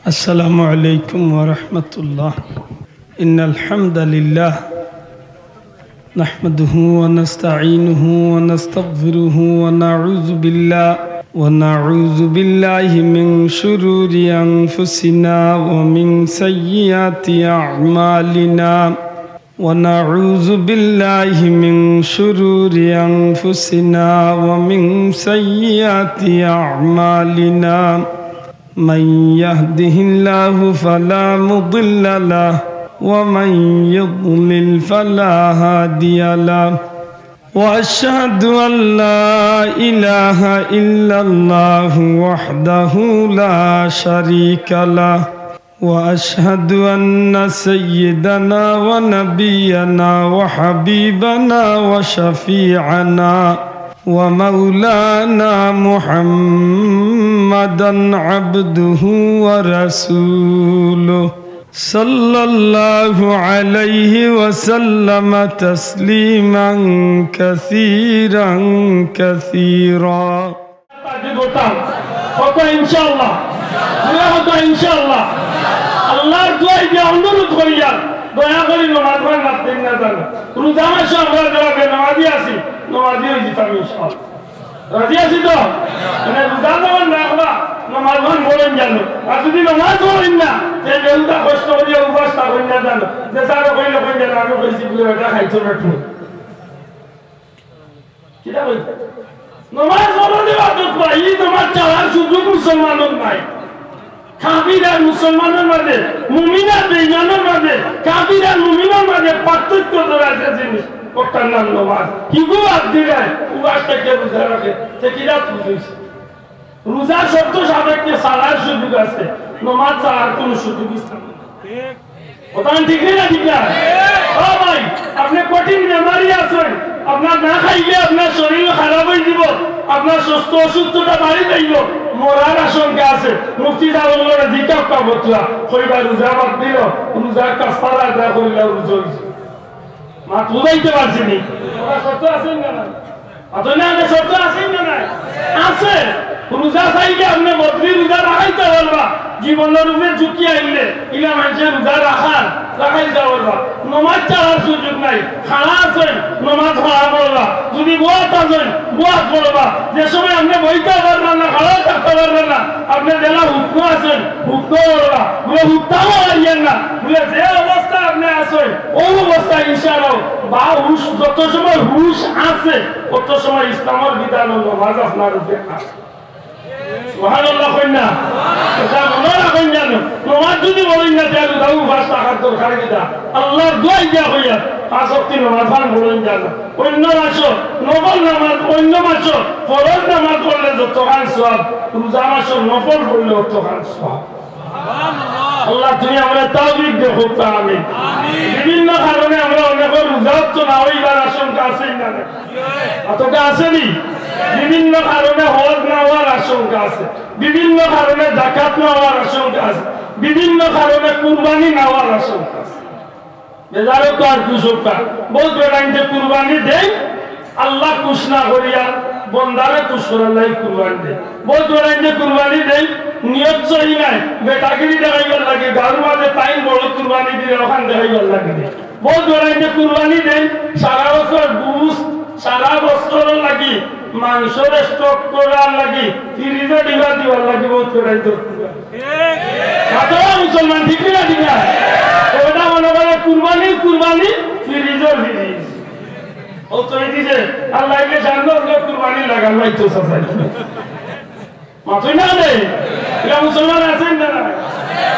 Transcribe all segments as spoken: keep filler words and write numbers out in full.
السلام عليكم ورحمة الله. إن الحمد لله نحمده ونستعينه ونستغفره ونعوذ بالله، ونعوذ بالله من شرور أنفسنا ومن سيئات أعمالنا. ونعوذ بالله من شرور أنفسنا ومن سيئات أعمالنا. من يهده الله فلا مضل له، ومن يضلل فلا هادي له. وأشهد أن لا إله إلا الله وحده لا شريك له، وأشهد أن سيدنا ونبينا وحبيبنا وشفيعنا ومولانا محمدا عبده ورسوله، صلى الله عليه وسلم تسليما كثيرا كثيرا. তাকবীর করতাম। কত ইনশাআল্লাহ? জোরে কত ইনশাআল্লাহ? আল্লাহর দোয়াই দিয়া অনুরোধ করিয়ার, দয়া করি নমাজ খান বাদ দিন না জানো। রোজা মাসে আমরা যারা বেনমাজি আছি, নমাজি অই যিতাম ইনশাআল্লাহ। রাজি আছি তো? মানে রোজা যখন রাখবা, নমাজ খান পড়ইন জানো। আর যদি নমাজ পড়ইন না, তে বেহুদা কষ্ট করিয়া উপাস থাকইন না জানো। যে স্যারে কইলে কইন জানো, আমি কইছি বলে বেটা খাইছো না তুমি। কিতা কইতা? নমাজ ফরজ ইবাদত বা, ই নমাজ ছাড়ার সুযোগ মুসলমানর নাই। কাফির আর মুসলমানর মাঝে, মুমিন আর বেঈমানর মাঝে, কাফির আর মুমিনর মাঝে পার্থক্য ধরা একটা জিনিস, ওটার নাম নমাজ। হিগু বাদ দিলে, উপাস থেকে রোজা রাখে, তে কিতা বুঝাইছে? রোজা শর্ত সাপেক্ষে ছাড়ার সুযোগ আছে, নমাজ ছাড়ার কোনো সুযোগ ইসলামে নাই। কথা ঠিক নি না, ঠিক না? ও ভাই, আপনে কঠিন বেমারি আছইন, আপনার না খাইলে আপনার শরীর খারাপ অই যিবো, আপনার সুস্থ অসুস্থতা বাড়ি যাইবো, মরার আশঙ্কা আছে। মুফতি সাহেব বললো, "জি কাপ্পা বতুয়া, কইবা রোজা বাদ দিল, রোজা কাফারা আদায় করিলা, রোজা অইছে।" মাত বুঝাইতে পারছি নি? ওরা সত্য আছেন না? অত না, না, শর্ত আছে না নাই? আছে। রোজা চাইলে আপনে বদলি রোজা রাখাইতা পারবা, জীবনর উপরে ঝুঁকি আইলে, ইলা মানষে রোজা রাখার, রাখাইতা পারবা। নমাজ ছাড়ার সুযোগ নাই, খাড়া আছইন, নমাজ খাড়া পড়বা। যদি বওয়াত আছইন, বওয়াত পড়বা। যে সময় আপনে বইতা পারবা না, খাড়া থাকতা পারবা না, আপনে যেলা হুকনো আছইন, হুকনো পড়বা। বলে হুকতাও হারিয়েন না, বলে যে অবস্থা আপনে আছইন, অউ অবস্থা ইনশাআল্লাহ, বা হুশ, যত সময় হুশ আছে, অত সময় ইসলামর বিধান ও নমাজ আপনার উপরে আছে। সুবহানাল্লাহ কইন না? এটা মনে রাখইন জানো, নমাজ যদি পড়ইন না, তাহলে দাউ পাঁচ টাকার দরকার কিতা? আল্লাহর দোয়াই দিয়া কইয়া, পাঁচ ওয়াক্ত নমাজ খান পড়ইন জানো। অন্য মাসো নফল নমাজ, অন্য মাসো ফরজ নমাজ পড়লে যতখান সওয়াব, রোজা মাসো নফল পড়লে অতখান সওয়াব। আল্লাহ, তুমি আমরারে তৌফিক দেও, কউক্কা আমিন। বিভিন্ন কারণে আমরা অনেকর রোজা অক্ত না অইবার আশঙ্কা আছে না নাই? অতটা আছে নি? বিভিন্ন কারণে হজ না অওয়ার আশঙ্কা আছে, বিভিন্ন কারণে যাকাত না অওয়ার আশঙ্কা আছে, বিভিন্ন কারণে কুরবানি না অওয়ার আশঙ্কা আছে। বেজার অউক্কা আর খুশ অউক্কা, বউত বেটাইন্তে কুরবানি দেইন, আল্লাহ খুশ না করিয়া বন্দারে খুশ করার লাগি কুরবানি দেইন। বউত বেটাইন্তে কুরবানি দেইন, নিয়ত সহি নাই, বেটাগিরি দেখাইবার লাগি, গাউর মাঝে তাইন বড় কুরবানি দিরা, অখান দেখাইবার লাগি দেইন। বউত বেটাইন্তে কুরবানি দেইন, সারা বছর গোস্ত, সারা বছরর লাগি মাংসর স্টক করার লাগি, ফ্রিজো ডিবা দিবার লাগি বউত বেটাইন্তে কুরবানি। মাতরা মুসলমান, ঠিক না, ঠিক না? ওটা মনে করে কুরবানি, কুরবানি, ফ্রিজো ফ্রিজ। ও তো এই যে আল্লাহ কে সামনে আসলে কুরবানি লাগান ভাই তো সাসাই। মাতই না রে? ইলা মুসলমান আছইন না নাই?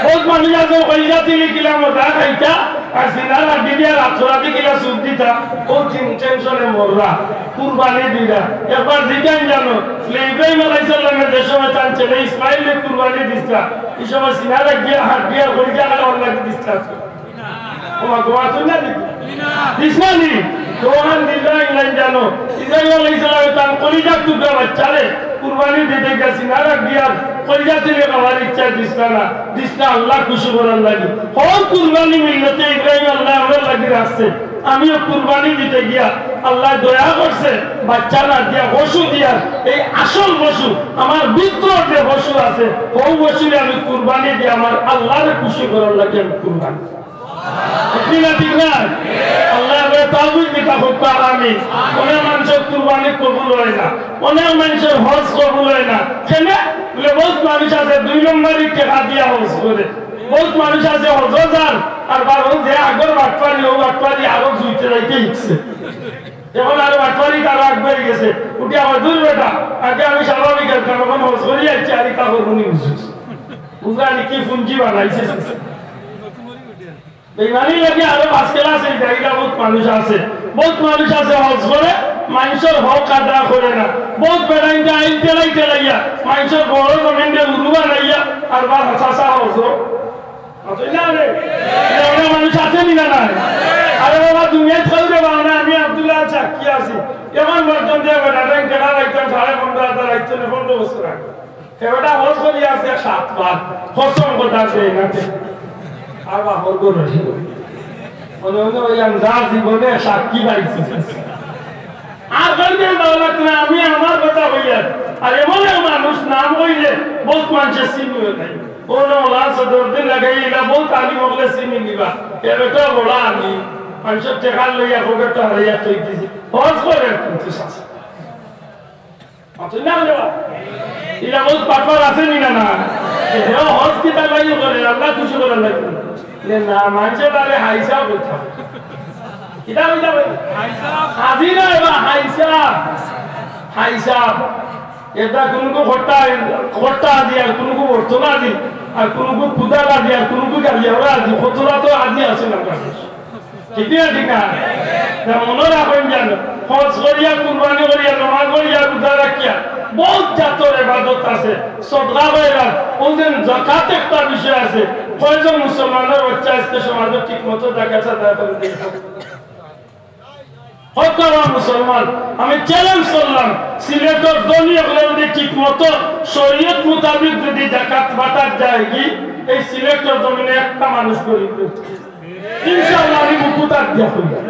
বউত মানুষ আছে, কলিজা তিলি কিলা মজা খাইতা, আর সিনার আড্ডি দিয়া রাত রাতি কিলা সুখ দিতা, ও চিন-, টেনশনে মররা, কুরবানি দিরা। একবার জিকাইন জানো, যে ইব্রাহিম আলাইহিস সালামে যে সময় তান ছেলে ইসমাইলরে কুরবানি দিছলা, ই সময় সিনার আড্ডি দিয়া, আড্ডি দিয়া কলিজা খাওয়ার লাগি দিছলা। ওমা, গোয়া তুই না দিবি? দিস না নি? গোয়ান দিলা ইংল্যান্ড জানো। ইব্রাহিম আলাইহিস সালামে তান কলিজার টুকরা বাচ্চারে কুরবানি দিতে গেছি, না রাখ দিয়ার কলিজা তিলি খাওয়ার ইচ্ছা দিছলা না, দিছলা আল্লাহ খুশি করার লাগি। হর কুরবানি মিল্লতে ইব্রাহিম আল্লাহ আমরার লাগি রাখছে। আমিও কুরবানি দিতে গিয়া আল্লায় দয়া করছে, বাচ্চা না দিয়া, পশু দিয়া, এই আসল পশু, আমার ভিতরর যে পশু আছে, হউ পশুরে আমি কুরবানি দিয়া আমার আল্লারে খুশি করার লাগি আমি কুরবানি। ঠিক না, ঠিক না? আল্লায় আমরারে তৌফিক দিতা হউক, আমিন। অনেক মানষর কুরবানি কবুল অয় না, অনেক মানষর হজ কবুল অয় না। কেনে? বলে, বউত মানুষ আছে দুই নম্বরি টেকা দিয়া হজ করে, বউত মানুষ আছে হজো যার, আর বারো যে আগর বাটপারি, অউ বাটপারি আরো জুইতে যাইতে হিকছে। এখন আরো বাটপারি আরো আগুয়াই গেছে, উঠি আবার, "দূর বেটা, আগে আমি স্বাভাবিক আছলাম, এখন হজ করি আইছি, আর ইতা করবো নি বুঝছিস?" বুঝলা নি কি পুঞ্জি বানাইছে? বেইমানি লাগি আরো পাঁচ ক্লাস অই যায়, ইলা বউত মানুষ আছে। বউত মানুষ আছে হজ করে, মানষর হক আদা করে না। বউত বেটাইন্তে আইল টেলাই টেলাইয়া, মানষর বড় জমিনরে উরু বানাইয়া, আর বার হাসা হজ। অথচ না রে, এরা মানুষ আছে নি না নাই? আরে বাবা, দুনিয়াত কেউ রে বাবা না, আমি আব্দুল্লাহ সাক্ষী আছি। এখন পর্যন্ত বেটাইন্তে টেকা পাইতাম সাড়ে পনেরো হাজার আইতো না, পনেরো বছর আগে। হে বেটা হজ করি আছে সাতবার, কসম কথা সে না। আর বাপর গরু ছিল। মনে মনে ওই আন্দাজ জীবনে সাক্ষী পাইছি। আর কইতে যাওয়া লাগতো না, আমি আমার কথা কইয়ার। আর এমন এক মানুষ নাম কইলে বউত মানষে চিনিও নাই। ও না ওলা সদর দিন লাগাই, এটা বউত আলিম অকলে চিনি নিবা। এ বেটা বড় আলিম, মানষর টেকা লইয়া পকেটো হারাইয়া থই দিছে। হজ করে কিন্তু শাসন। অথচ না হলে বা, ইলা বউত বাটপার আছে নি না না? এ হজ কিতার লাগি করে, আল্লাহ খুশি করার লাগি। এ না, মানষে তারে হাইসাব কইতা। কিতা কইতা ভাই? হাজি না এবার হাইসাব। হাইসাব। এটা কুনুগু খট্টা, খট্টা হাজি, আর কুনুগু বর্তমান হাজি, আর কুনুগু কুদাল হাজি, আর কুনুগু গালিয়াওরা হাজি, কতটা তো হাজি আছে না। ঠিক না, ঠিক না? তা মনো রাখইন যেন, হজ করিয়া, কুরবানি করিয়া, নমাজ পড়িয়া, রোজা রাখিয়া, বউত জাতর ইবাদত আছে, সদকা খয়রাত, অউ যেন জাকাত একটা বিষয় আছে। কয়জন মুসলমানর বাচ্চা আইজকে সমাজো ঠিক মতো জাকাত আদায় করে দিছে? হক্কলর মুসলমান, আমি challenge করলাম, সিলেটর ধনী অকলে যদি ঠিক মতো শরীয়ত মোতাবিক যদি জাকাত বাটাত যায় কি, এই সিলেটর জমিনে একটা মানুষ গরিব রইতো না। ইনশাআল্লাহ আমি বুকু তাক দিয়া কইলাম।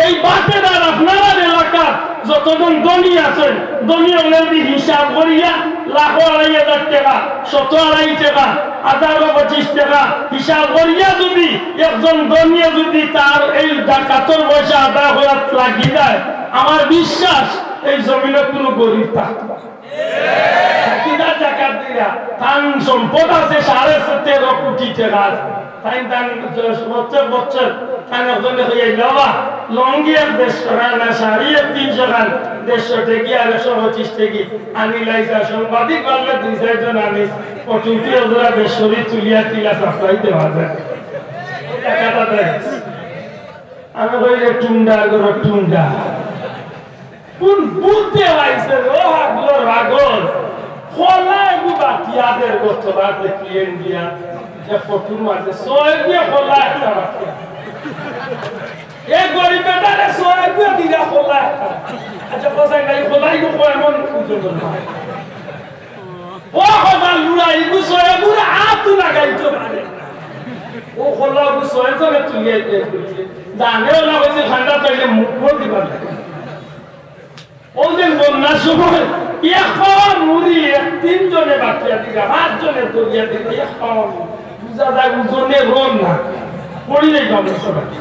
এই বাটেদার আপনারার এলাকাত যতজন ধনী আছইন, ধনী অকলে যদি হিসাব করিয়া লাখো আড়াই হাজার টেকা, শতো আড়াই টেকা, হাজারো পঁচিশ টেকা হিসাব করিয়া যদি একজন ধনীয়ে যদি তার এই জাকাতর পয়সা আদায় করাত লাগি যায়, আমার বিশ্বাস এই জমিনো কুনু গরিব থাকতো না। কিনা জাকাত দিরা, তান সম্পদ আছে সাড়ে তেরো কোটি টেকা আছে। তাইন তান বছর বছর তান একজনে কইয়া, "বাবা, লুঙ্গি এক দেড়শো খান, না শাড়ি এক তিনশো খান, দেড়শো টেকি আর একশো পঁচিশ টেকি আনি লাইছা।" সাংবাদিক পারলে দুই চাইরজন আনিস, ও টুপি ওজরা দেড়শো তুলিয়া তিলা সাপ্লাই দেওয়া যায়। টাকাটা দেয়। আমি কই, "রে টুন্ডা, গরো টুন্ডা।" কোন বুদ্ধে আইছে রে, ও হাগলর হাগল। খোলা এগু বাটিয়া দের গো, তোরা দেখি ইন্ডিয়া। যে ফটোর মাঝে ছয় দিয়ে খোলা একটা বাটিয়া। এ গরিব বেটারে ছয় দিয়ে দিলা খোলা একটা। আচ্ছা, কোথায় নাই খোলা এগু কয় এমন ওজন না। ও খোলা লুড়া এগু ছয় এগুরে আত লাগাইতো পারে। ও খোলা এগু ছয় জনে তুলিয়া দিয়ে জানে ওলা হইছে ঠান্ডা পাইলে মুখ দিবা। ওই দিন বন্যার সময় এক পাওয়া মুড়ি এক তিনজনে বাটিয়া দিলা, পাঁচজনে দরিয়া দিলা, এক পাওয়া মুড়ি। বুঝা যায় ওজনে রোল না, পড়ি যাইতাম সবাই।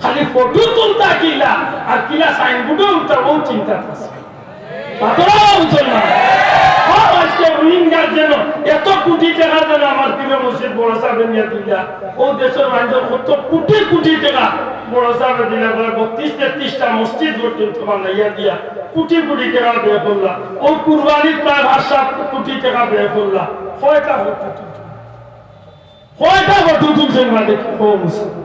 খালি ফটো তুলতা কিলা, আর কিলা সাইনবোর্ডে উঠতা, ও চিন্তা আছে। পাতলা উঠছে না। সব আজকে রোহিঙ্গার জন্য এত কোটি টাকা যেন আমার প্রিয় মসজিদ বড় সাহেব নিয়ে দিলা। ও দেশের মানুষের কত কোটি কোটি টাকা বড় সাহেব দিলা, প্রায় বত্রিশ তেত্রিশটা মসজিদ পর্যন্ত বানাইয়া দিয়া কোটি কোটি টাকা ব্যয় করলা। ও কুরবানি প্রায় পাঁচ সাত কোটি টাকা ব্যয় করলা। কয়টা ফটো তুলছে? কয়টা ফটো তুলছে? মানে, ও মুসলিম।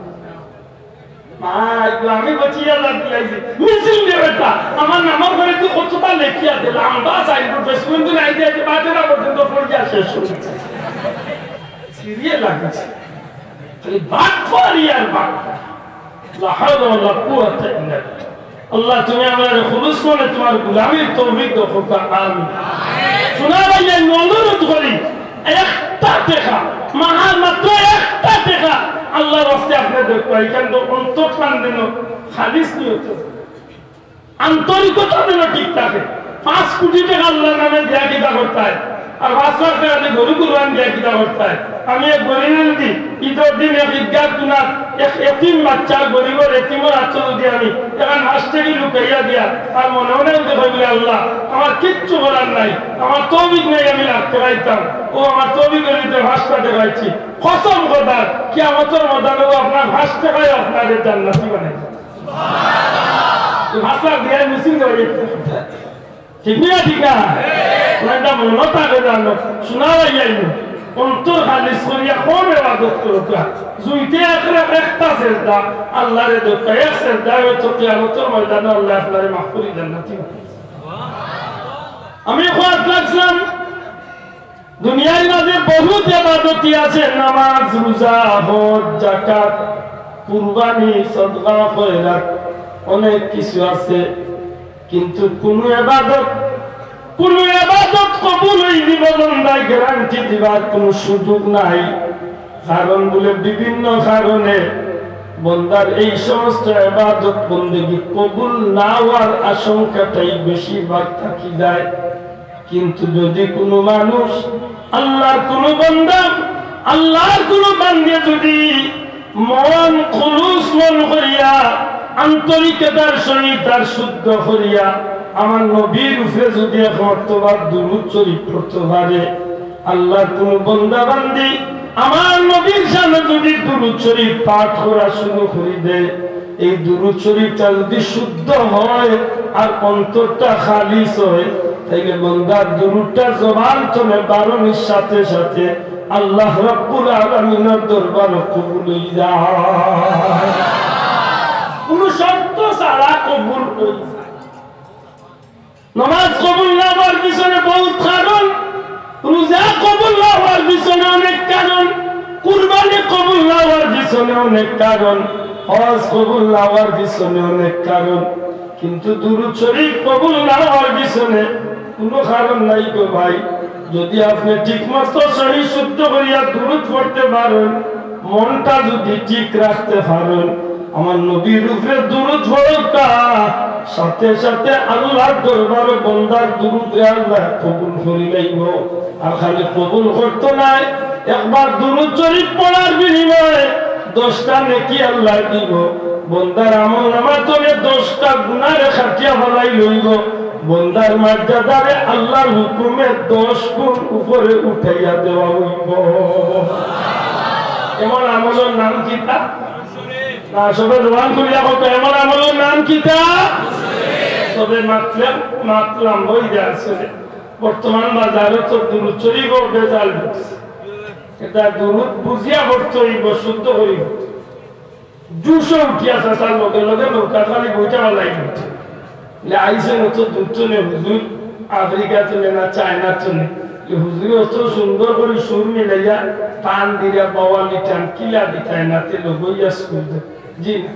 মা, একটু আমি বাঁচিয়া লাভ দিলাইছি। মিছিল নেবে তা। আমার নামর ঘরে তুই কতটা লেখিয়া দে, লম্বা সাইনবোর্ড, বেসমেন্ট নাই দিয়ে বাটেরা পর্যন্ত পড়িয়া শেষ হয়ে গেছে। সিরিয়াল লাগেছে। খালি বাটপারি আর বাটপারি। লা হাওলা ওয়ালা কুওয়াতা ইল্লা বিল্লাহ। আল্লাহ, তুমি আমরারে খুলুস মনে তোমার গোলামির তৌফিক দাও, কউক্কা আমিন। শোনা ভাই, আমি অনুরোধ করি, একটা টেকা, মাহার মাত্র একটা টেকা, আল্লাহর ওয়াস্তে আপনে দেখবা, ইখান তো অন্তর প্রাণ যেন খালিস নিয়ত, আন্তরিকতা যেন ঠিক থাকে। পাঁচ কোটি টেকা আল্লাহর নামে দিয়া কিতা করতায়, আর পাঁচ লাখ টেকা দি গরু কুরবানি দিয়া কিতা করতায়। আমি এক গরিব যদি ঈদর দিন এক ঈদগাহ কুনাত এক এতিম বাচ্চা, গরিবর এতিমর আতো যদি আমি এখান পাঁচ টেকা লুকাইয়া দিয়া, আর মনে মনে যদি কই বলে, "আল্লাহ, আমার কিচ্ছু করার নাই, আমার তৌফিক নাই, আমি লাখ টেকা দিতাম, ও আমার তৌফিক অইলে পাঁচটা টেকা দিছি।" কসম খোদার, কিয়ামতর ময়দানে ও আপনার পাঁচ টেকায় আপনারে জান্নাতি বানাইবো। পাঁচ লাখ দিয়া মিছিল করে। ঠিক না, ঠিক না? ওরা একটা মনে থাকে জানো, শোনা যাইয়াইবো। অন্তর খালিস করিয়া কম এবাদত করুকা। জুইতে একরে একটা সেজদা, আল্লাহরে দেখতা এক সেজদা হয়তো কিয়ামতর ময়দানে আল্লাহ আপনারে মাফ করি জান্নাতি বানাইবো। আমি কওয়াত লাগছিলাম, দুনিয়ার মাঝে বহুত এবাদতি আছে, নামাজ, রোজা, হজ, যাকাত, কুরবানি, সদকা, খয়রাত, অনেক কিছু আছে। কিন্তু কুনু এবাদত, কুনু এবাদত কবুল অইযিবো বন্দায় গ্যারান্টি দিবার কুনু সুযোগ নাই। কারণ বলে বিভিন্ন কারণে বন্দার এই সমস্ত এবাদত বন্দেগি কবুল না হওয়ার আশঙ্কাটাই বেশিরভাগ থাকি যায়। কিন্তু যদি কুনু মানুষ, আল্লাহর কুনু বান্দা, আল্লাহর কুনু বান্দা যদি মন খুলুস মন করিয়া, আন্তরিকতার সহিত আর শুদ্ধ করিয়া আমার নবীর উপরে যদি এক মর্তবা দুরূদ শরীফ পড়তে পারে, আল্লাহর কুনু বান্দা বান্দি আমার নবীর শানে যদি দুরূদ শরীফ পাঠ করা শুরু করি দেয়, এই দুরূদ শরীফটা যদি শুদ্ধ হয় আর অন্তরটা খালিস হয়, তাইলে বন্দার দুরূদটা জবান তনে বারনির সাথে সাথে আল্লাহ রাব্বুল আলামিনের দরবারো কবুল অই যায়। কুনু শর্ত ছাড়া কবুল অই যায়। নামাজ কবুল না হওয়ার পিছনে বহুত কারণ, রোজা কবুল না হওয়ার পিছনে অনেক কারণ, কুরবানি কবুল না হওয়ার পিছনে অনেক কারণ, হজ কবুল না হওয়ার পিছনে অনেক কারণ। কিন্তু দুরূদ শরীফ কবুল না হওয়ার পিছনে কুনু কারণ নাই গো ভাই। যদি আপনে ঠিকমতো সহি শুদ্ধ করিয়া দুরূদ পড়তে পারেন, মনটা যদি ঠিক রাখতে পারেন, আমার নবীর উপরে দুরূদ পড়উক্কা, সাথে সাথে আল্লাহর দরবারো বন্দার দুরূদরে আল্লায় কবুল করি লাইবো। আর খালি কবুল করতো নায়, একবার দুরূদ শরীফ পড়ার বিনিময়ে দশটা নেকি আল্লায় দিবো। বন্দার আমল নামা তনে দশটা গুনারে কাটিয়া ফালাই লইবো। বন্দার মর্যাদারে আল্লাহর হুকুমে দশ গুণ উপরে উঠাইয়া দেওয়া অইবো। এমন আমলর নাম কিতা? না, সবে জবান খুলিয়া কউক্কা, এমন আমলর নাম কিতা? তবে মাতলে, মাত লাম্বা অই যায় আসলে। বর্তমান বাজারো তো দুরূদ শরীফও ভেজাল ঢুকছে। এটা দুরূদ বুঝিয়া পড়তে অইবো, শুদ্ধ করি পড়তে অইবো। জোশো উঠিয়া চাচার লগে লগে নৌকাত খালি বইটা ফালাই দিছে। লে আইছেন অত দূর তনে হুজুর, আফ্রিকা তনে না চায়না তনে। লে হুজুরে অত সুন্দর করি সুর মিলাইয়া টান দিরা বাওয়ালি টান কিলা দিতায় না তে লগইয়া স্কুল দে। জি না,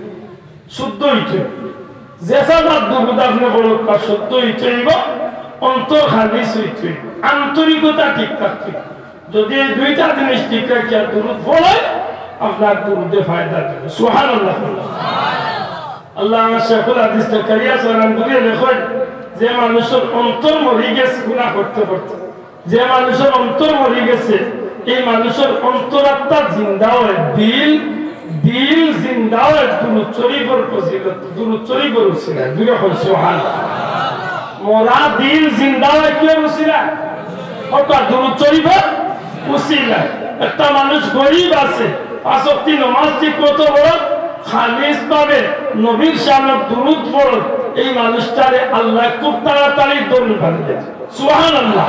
শুদ্ধ অইতে অইবো। যে সাজাত দুরূদ আপনে পড়উক্কা শুদ্ধ অইতে অইবো, অন্তর খালিস অইতে অইবো, আন্তরিকতা ঠিক থাকতে অইবো। যদি এই দুইটা জিনিস ঠিক রাখিয়া দুরূদ পড়ে, আপনার দুরূদে ফায়দা দিবো। সুবহানাল্লাহ। আল্লামা শেখুল হাদিস জাকারিয়া সালানপুরি লেখেন, যে মানুষর অন্তর মরি গেছে গুনাহ করতে করতে, যে মানুষর অন্তর মরি গেছে, এই মানুষর অন্তরাত্মা জিন্দা অয়, দিল, দিল জিন্দা অয় দুরূদ শরীফর ফজিলত, দুরূদ শরীফর উসিলায়। জোরে কও সুবহানাল্লাহ। মরা দিল জিন্দা অয় কিয়র উসিলায়? অর্থাৎ দুরূদ শরীফর উসিলায়। একটা মানুষ গরিব আছে, পাঁচ ওয়াক্ত নমাজ ঠিক মতো পড়ে, খালিস ভাবে নবীর শানে দুরূদ পড়ে, এই মানুষটারে আল্লায় খুব তাড়াতাড়ি ধনী বানাই দেয়। সুবহানাল্লাহ।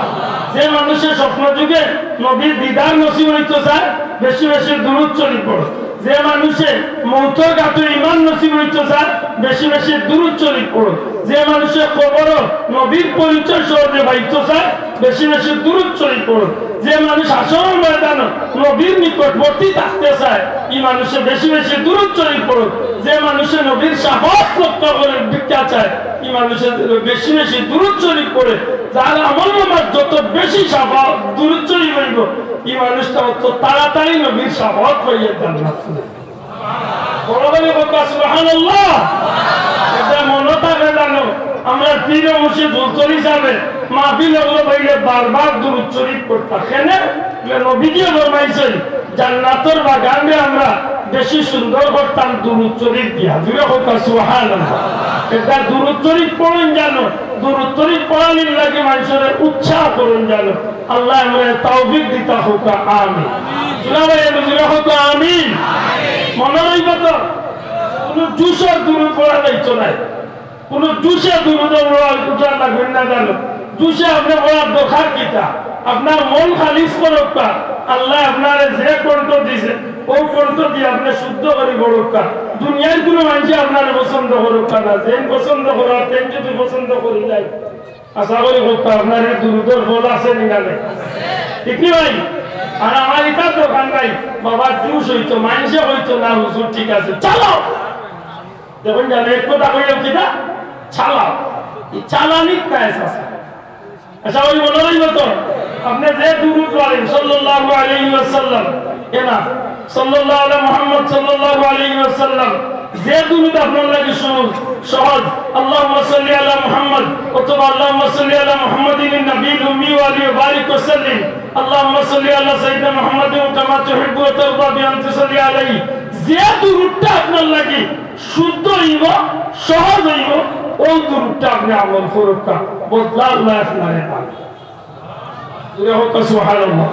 যে মানুষে স্বপ্ন যুগে নবীর দিদার নসিব অইতো চায়, বেশি বেশি দুরূদ শরীফ পড়ে। যে মানুষে মউতর ঘাটো ঈমান নসিব অইতো চায়, বেশি বেশি দুরূদ শরীফ পড়ে। যে মানুষে কবরো নবীর পরিচয় সহজে পাইতো চায়, বেশি বেশি দুরূদ শরীফ পড়ে। যে মানুষ হাশরর ময়দানো নবীর নিকটবর্তী থাকতে চায়, ই মানুষে বেশি বেশি দুরূদ শরীফ পড়ে। যে মানুষে নবীর শাফাআত রক্ষা করে ভিক্ষা চায়, ই মানুষে বেশি বেশি দুরূদ শরীফ পড়ে। যার আমল নামাত যত বেশি শাফাআত, দুরূদ শরীফ অইবো, ই মানুষটা অত তাড়াতাড়ি নবীর শাফাআত পাইয়া জান্নাত। বড় করি কউক্কা সুবহানাল্লাহ। এটা মনো থাকে জানো, আমরার পীর মুর্শিদ ফুলতলি সাহেবে মাহফিল অইলে বারবার দুরূদ শরীফ পড়তা। কেনে? বলে নবীজিয়ে ফরমাইছইন, জান্নাতর বাগানরে আমরা বেশি সুন্দর করতাম দুরূদ শরীফ দিয়া। জুরে কউক্কা সুবহানাল্লাহ। এটা দুরূদ শরীফ পড়ইন জানো, দুরূদ শরীফ পড়ানির লাগি মানষরে উৎসাহ করইন জানো। আল্লায় আমরারে তৌফিক দিতা কউক্কা, আমিন। জুরে ভাই, জুরে কউক্কা, আমিন। মনো রইবো তো? কুনু জোশর দুরূদ পড়া যাইতো নায়, কুনু জোশে দুরূদ পড়া উঠার লাগইন না জানো। জোশে আপনে পড়ার দরকার কিতা? আপনার মন খালিস করউক্কা। আল্লায় আপনারে যে কণ্ঠ দিছে, অউ কণ্ঠ দিয়া আপনে শুদ্ধ করি পড়উক্কা। দুনিয়ার কুনু মানষে আপনারে পছন্দ করউক্কা না, যেইন পছন্দ করইন, তেইন যদি পছন্দ করি যায়, আশা করি কউক্কা, আপনার ই দুরূদর ফল আছে নি না নাই? ঠিক নি ভাই? আর আমার ইটার দরকার নাই, বাবা জোশ অইতো, মানষে কইতো না, হুজুর ঠিক আছে, চালাও। দেখইন জানো, এক কথা কইলাম কিতা? চালাও। ই চালানিত নাই আছে। আশা করি মনো রইবো তো? আপনে যে দুরূদ পড়ইন, সাল্লাল্লাহু আলাইহি ওয়াসাল্লাম, এ না, সাল্লাল্লাহু আলা মুহাম্মদ, সাল্লাল্লাহু আলাইহি ওয়াসাল্লাম, যে দুরূদ আপনার লাগি সহজ, সহজ, আল্লাহুম্মা সাল্লি আলা মুহাম্মদ অথবা আল্লাহুম্মা সাল্লি আলা মুহাম্মাদিন নাবিয়্যিল উম্মি ওয়া আলিহি ওয়া বারিক ওয়া সাল্লিম, আল্লাহুম্মা সাল্লি আলা সাইয়্যিদিনা মুহাম্মাদিন কামা তুহিব্বু ওয়া তারদা বি আন তুসাল্লি আলাইহি, যে দুরূদটা আপনার লাগি শুদ্ধ অইবো, সহজ অইবো, অউ দুরূদটা আপনে আমল করউক্কা, বদলা আল্লায় আপনারে দিবা। জুরে কউক্কা সুবহানাল্লাহ।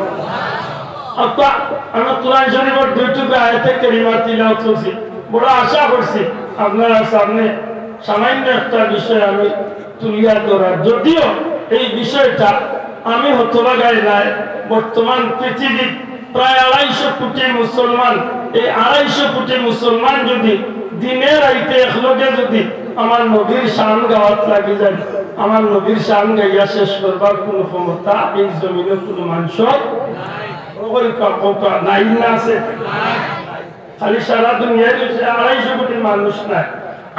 আচ্ছা, আমি কোরআন শরীফর দুই টুকরা আয়াতে কারিমা তিলাওয়াত করছি। বড় আশা করছি আপনারার সামনে সামান্য একটা বিষয় আমি তুলিয়া ধরার। যদিও এই বিষয়টা আমি হতভাগায় নায়, বর্তমান পৃথিবীর প্রায় আড়াইশো কোটি মুসলমান, এই আড়াইশো কোটি মুসলমান যদি দিনে রাইতে একলগে যদি আমার নবীর শান গাওয়াত লাগি যায়, আমার নবীর শান গাইয়া শেষ করবার কুনু ক্ষমতা এই জমিনো কুনু মানষর, বড় করি কউক্কা, নাই না আছে? খালি সারা দুনিয়ার আড়াইশো কোটি মানুষ নায়,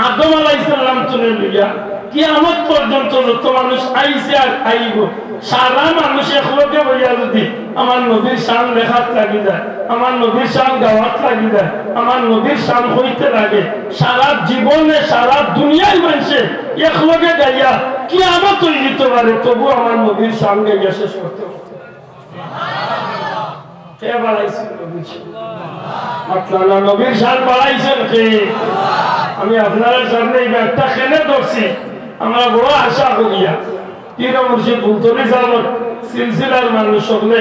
আদম আলাইহিস সালাম থনে লইয়া কিয়ামত পর্যন্ত যত মানুষ আইছে আর আইবো, সারা মানুষ একলগে বইয়া যদি আমার নবীর শান লেখাত লাগি যায়, আমার নবীর শান গাওয়াত লাগি যায়, আমার নবীর শান কইতে লাগে, সারা জীবনে সারা দুনিয়ার মানষে একলগে গাইয়া কিয়ামত অই যিতো পারে, তবু আমার নবীর শান গাইয়া শেষ করতে পারতো না। কে বাড়াইছইন নবীর শান? মাতলা না, নবীর শান বাড়াইছইন কে? আমি আপনারার সামনে ই মাইকটা কেনে ধরছি, আমরা বড় আশা করিয়া পীর মুর্শিদ ফুলতলি সাবর সিলসিলার মানুষ অকলে,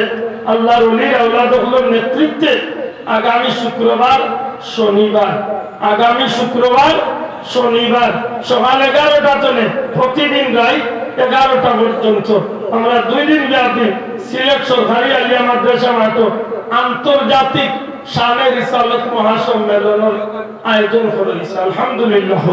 আল্লার ওলির আওলাদ অকলর নেতৃত্বে আগামী শুক্রবার, শনিবার, আগামী শুক্রবার, শনিবার সকাল এগারোটা থনে প্রতিদিন রাইত এগারোটা পর্যন্ত আমরা দুই দিন ব্যাপী সিলেট সরকারি আলিয়া মাদ্রাসা মাঠো আন্তর্জাতিক শানে রিসালত মহাসম্মেলনর আয়োজন করা অইছে। আলহামদুলিল্লাহ।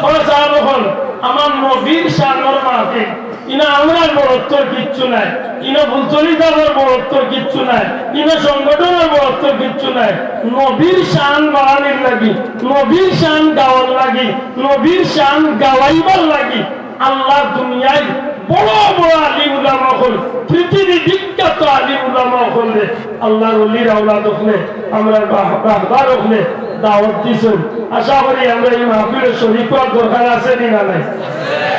ও সাহাবগণ, আমার নবীর শানর মাহফিল, ইনো আমরার বড়ত্বর কিচ্ছু নাই, ইনো ফুলতলি সাবর বড়ত্বর কিচ্ছু নাই, ইনো সংগঠনর বড়ত্বর কিচ্ছু নাই। নবীর শান বাড়ানির লাগি, নবীর শান গাওয়ার লাগি, নবীর শান গাওয়াইবার লাগি আল্লার দুনিয়ার বড় বড় আলিম উলামা অকল, পৃথিবী বিখ্যাত আলিম উলামা অকলরে, আল্লার ওলির আওলাদ অকলে, আমরার রাহ-, রাহবার অকলে দাওয়াত দিছইন। আশা করি আমরা ই মাহফিলো শরিক অওয়ার দরকার আছে নি না নাই?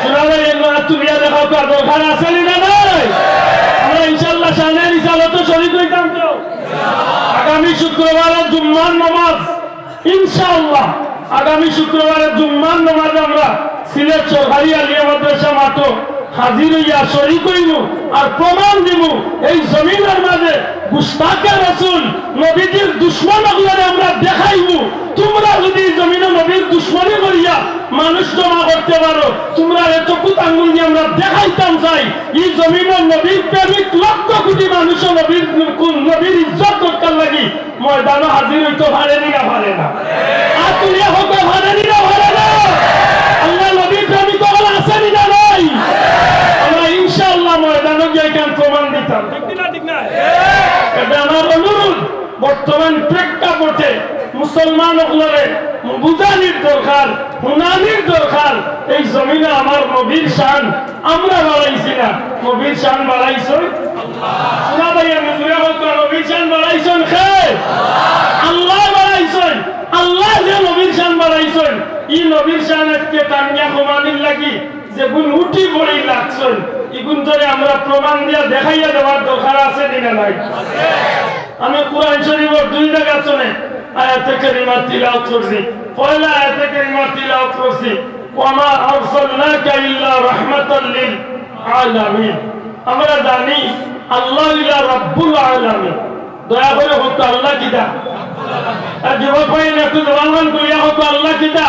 সুনারে এমন তুলিয়া দেখাউক্কা, দরকার আছে নি না নাই? আমরা ইনশাআল্লাহ শানে রিসালতো শরিক অইতাম তো। আগামী শুক্রবারে জুম্মার নামাজ, ইনশাআল্লাহ, আগামী শুক্রবারে জুম্মার নামাজে আমরা সিলেট সরকারি আলিয়া মাদ্রাসা মাঠো হাজির অইয়া শরিক অইমু আর প্রমাণ দিমু, এই জমিনর মাঝে গুস্তাখে রসুল, নবীজির দুশমন অকলরে আমরা দেখাইমু, তুমরা যদি ই জমিনো নবীর দুশমনি করিয়া মানুষ জমা করতে পারো, তুমরারে চকুত আঙ্গুল দিয়া আমরা দেখাইতাম চাই, ই জমিনো নবীর প্রেমিক লক্ষ কোটি মানুষও নবীর, নবীর ইজ্জত রক্ষার লাগি ময়দানো হাজির অইতো পারে নি না পারে না? আত তুলিয়া কউক্কা, পারে নি না পারে না? আল্লার নবীর প্রেমিক অকল আছে নি না নাই? আমরা ইনশাআল্লাহ ময়দানো গিয়া ইখান প্রমাণ দিতাম। ঠিক না, ঠিক না? এটা আমার অনুরোধ। বর্তমান প্রেক্ষাপটে মুসলমান অকলরে বুঝানির দরকার, হুনানির দরকার। এই জমিনো আমার নবীর শান আমরা বাড়াইছি না, নবীর শান বাড়াইছইন। সুনা ভাই, আমি জুরে কউক্কা, নবীর শান বাড়াইছইন কে? আল্লায় বাড়াইছইন। আল্লায় যে আনিয়া কমানির লাগি যেগুন উঠি পড়ি লাগছইন, ইগুন ধরে আমরা প্রমাণ দিয়া দেখাইয়া দেওয়ার দরকার আছে নি না নাই? আমি কোরআন শরীফর দুই জাগাত শুনে আয়াতে কারিমা তিলাওয়াত করছি। পয়লা আয়াতে কারিমা তিলাওয়াত করছি, "ওয়া মা আরসালনাকা ইল্লা রাহমাতাল লিল আলামিন।" আমরা জানি আল্লাহ ইলা রাব্বুল আলামিন। দয়া করে কউক্কা আল্লাহ কিতা? আর জবাব পাই না, একটু জবান মান করিয়া কউক্কা আল্লাহ কিতা?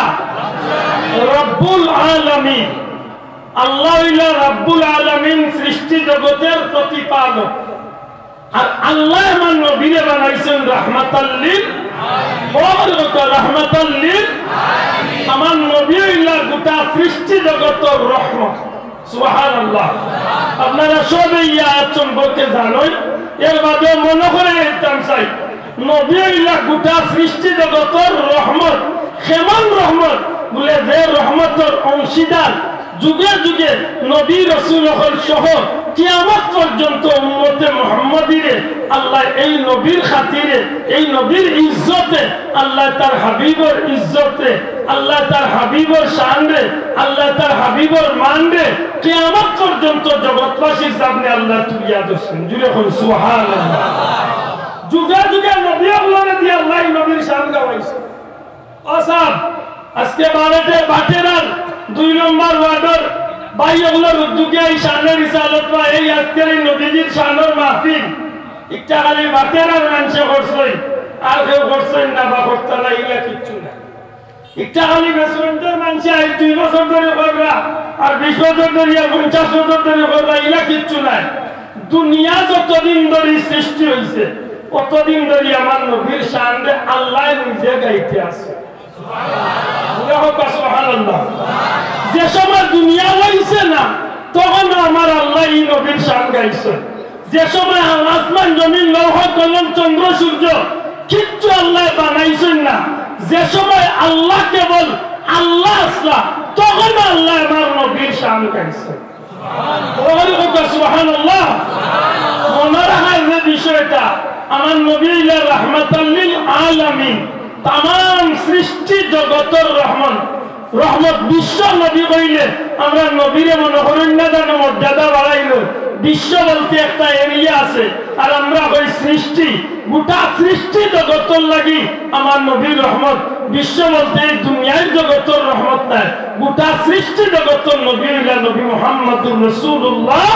রাব্বুল আলামিন। আল্লাহ ইলা রাব্বুল আলামিন, সৃষ্টি জগতের প্রতিপালক। আর আল্লায় আমার নবীরে বানাইছইন রাহমাতাল লিল, বড় কথা, রাহমাতাল লিল। আমার নবী ইলা গোটা সৃষ্টি জগতর রহমত। সুবহানাল্লাহ। আপনারা সবে ইয়া আয়াত সম্পর্কে জানইন, এর বাদেও মনো করাই দিতাম চাই, নবী ইলা গোটা সৃষ্টি জগতর রহমত। কেমন রহমত? বুলে, যে রহমতর অংশীদার যুগে যুগে নবী রসুল অকল সহ কিয়ামত পর্যন্ত উম্মতে মুহাম্মদীরে আল্লায় এই নবীর খাতিরে, এই নবীর ইজ্জতে, আল্লায় তার হাবিবর ইজ্জতে, আল্লায় তার হাবিবর শানরে, আল্লায় তার হাবিবর মানরে কিয়ামত পর্যন্ত জগৎবাসীর সামনে আল্লায় তুলিয়া ধরছইন। জুরে কইন সুবহানাল্লাহ। যুগে যুগে নবী অকলরে দিয়া আল্লায় নবীর শান গাওয়াইছইন। ও সাব, আজকে বারেটে বাটেরার দুই নম্বর ওয়ার্ডর ভাই অকলর উদ্যোগে এই শানের রিসালত বা এই আজকের এই নবীজির শানর মাহফিল, ইকটা খালি বাটেরার মানষে করছইন, আর কেউ করছইন না বা করতা না, ইলা কিচ্ছু না। ইকটা খালি বেসমেন্টর মানষে আইজ দুই বছর ধরি কররা, আর বিশ বছর ধরি, আর পঞ্চাশ বছর ধরি কররা, ইলা কিচ্ছু নাই। দুনিয়া যতদিন ধরি সৃষ্টি অইছে, অতদিন ধরি আমার নবীর শানরে আল্লায় নিজে গাইতে আছে। জুরে কউক্কা সুবহানাল্লাহ। যে সময় দুনিয়া অইছে না, তখনও আমার আল্লায় ই নবীর শান গাইছে। যে সময় আসমান জমিন লৌহ কলম চন্দ্র সূর্য কিচ্ছু আল্লায় বানাইছইন না, যে সময় আল্লাহ কেবল আল্লাহ আছলা, তখনও আল্লায় আমার নবীর শান গাইছে। বড় করি কউক্কা সুবহানাল্লাহ। মনো রাখার যে বিষয়টা, আমার নবী ইলা রাহমাতাল লিল আলামিন, তামাম সৃষ্টি জগতর রহমান, রহমত, বিশ্ব নবী কইলে আমরা নবীরে মনো করইন না জানো মর্যাদা বাড়াইল। বিশ্ব বলতে একটা এরিয়া আছে, আর আমরা কই সৃষ্টি, গোটা সৃষ্টি জগতর লাগি আমার নবী রহমত। বিশ্ব বলতে এই দুনিয়ার জগতর রহমত নায়, গোটা সৃষ্টি জগতর নবী অইলা নবী মুহাম্মাদুর রাসূলুল্লাহ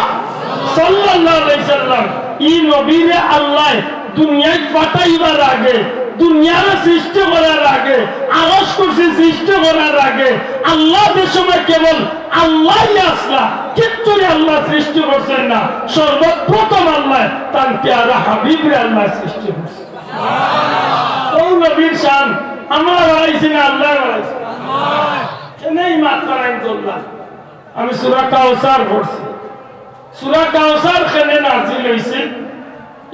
সাল্লাল্লাহু আলাইহি সাল্লাম। ই নবীরে আল্লায় দুনিয়াত পাঠাইবার আগে, দুনিয়ারে সৃষ্টি করার আগে, আরশ কুরসি সৃষ্টি করার আগে, আল্লাহ যে সময় কেবল আল্লাহই আছলা, কিচ্ছুরে আল্লায় সৃষ্টি করছইন না। সর্বপ্রথম আল্লায় তান পেয়ারা হাবিবরে আল্লায় সৃষ্টি করছইন। অউ নবীর শান আমরা বাড়াইছি না, আল্লায় বাড়াইছে? কেনে ই মাতরা নাই তোল্লা? আমি সূরা কাউসার পড়ছি। সূরা কাউসার কেনে নাজিল অইছে?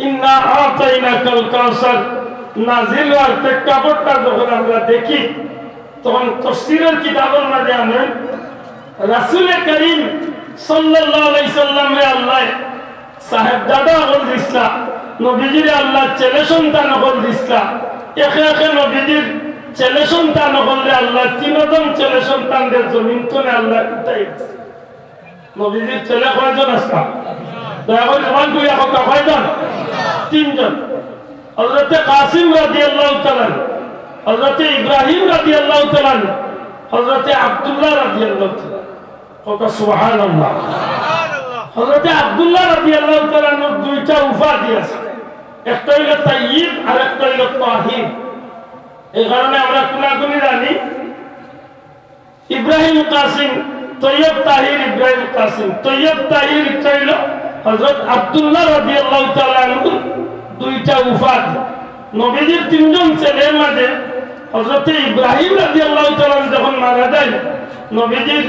ইন্না আতাইনাকাল কাউসার নাজিল অওয়ার প্রেক্ষাপটটা যখন আমরা দেখি, তখন তফসিরের কিতাবর মাঝে আনইন, রাসূলে করিম সাল্লাল্লাহু আলাইহি সাল্লামরে আল্লায় সাহেবজাদা অকল দিছলা, নবীজিরে আল্লায় ছেলে সন্তান অকল দিছলা, একে একে নবীজির ছেলে সন্তান অকলরে আল্লায় তিনজন ছেলে সন্তানরে জমিন তনে আল্লায় উঠাই দিছে। নবীজির ছেলে কয়জন আছলা? দয়া করি জবান খুলিয়া কউক্কা, কয়জন? তিনজন। হযরতে কাসিম রাদিয়াল্লাহু তাআলা আনহু, হযরতে ইব্রাহিম রাদিয়াল্লাহু তাআলা আনহু, হযরতে আব্দুল্লাহ রাদিয়াল্লাহু তাআলা আনহু। কউক্কা সুবহানাল্লাহ। হযরতে আব্দুল্লাহ রাদিয়াল্লাহু তাআলা আনহুর দুইটা উপাধি আছে, একটা অইলো তাইয়্যিব আর একটা অইলো তাহির। এই কারণে আমরা কুনাকুনি জানি ইব্রাহিম কাসিম, তৈয়ব তাহির ইব্রাহিম কাসিম। তৈয়ব তাহির ইটা অইলো হযরত আব্দুল্লাহ রাদিয়াল্লাহু তাআলা আনহুর দুইটা উপাধি। নবীজির তিনজন ছেলের মাঝে হযরতে ইব্রাহিম রাদিয়াল্লাহু তাআলা আনহু যখন মারা যাইন, নবীজির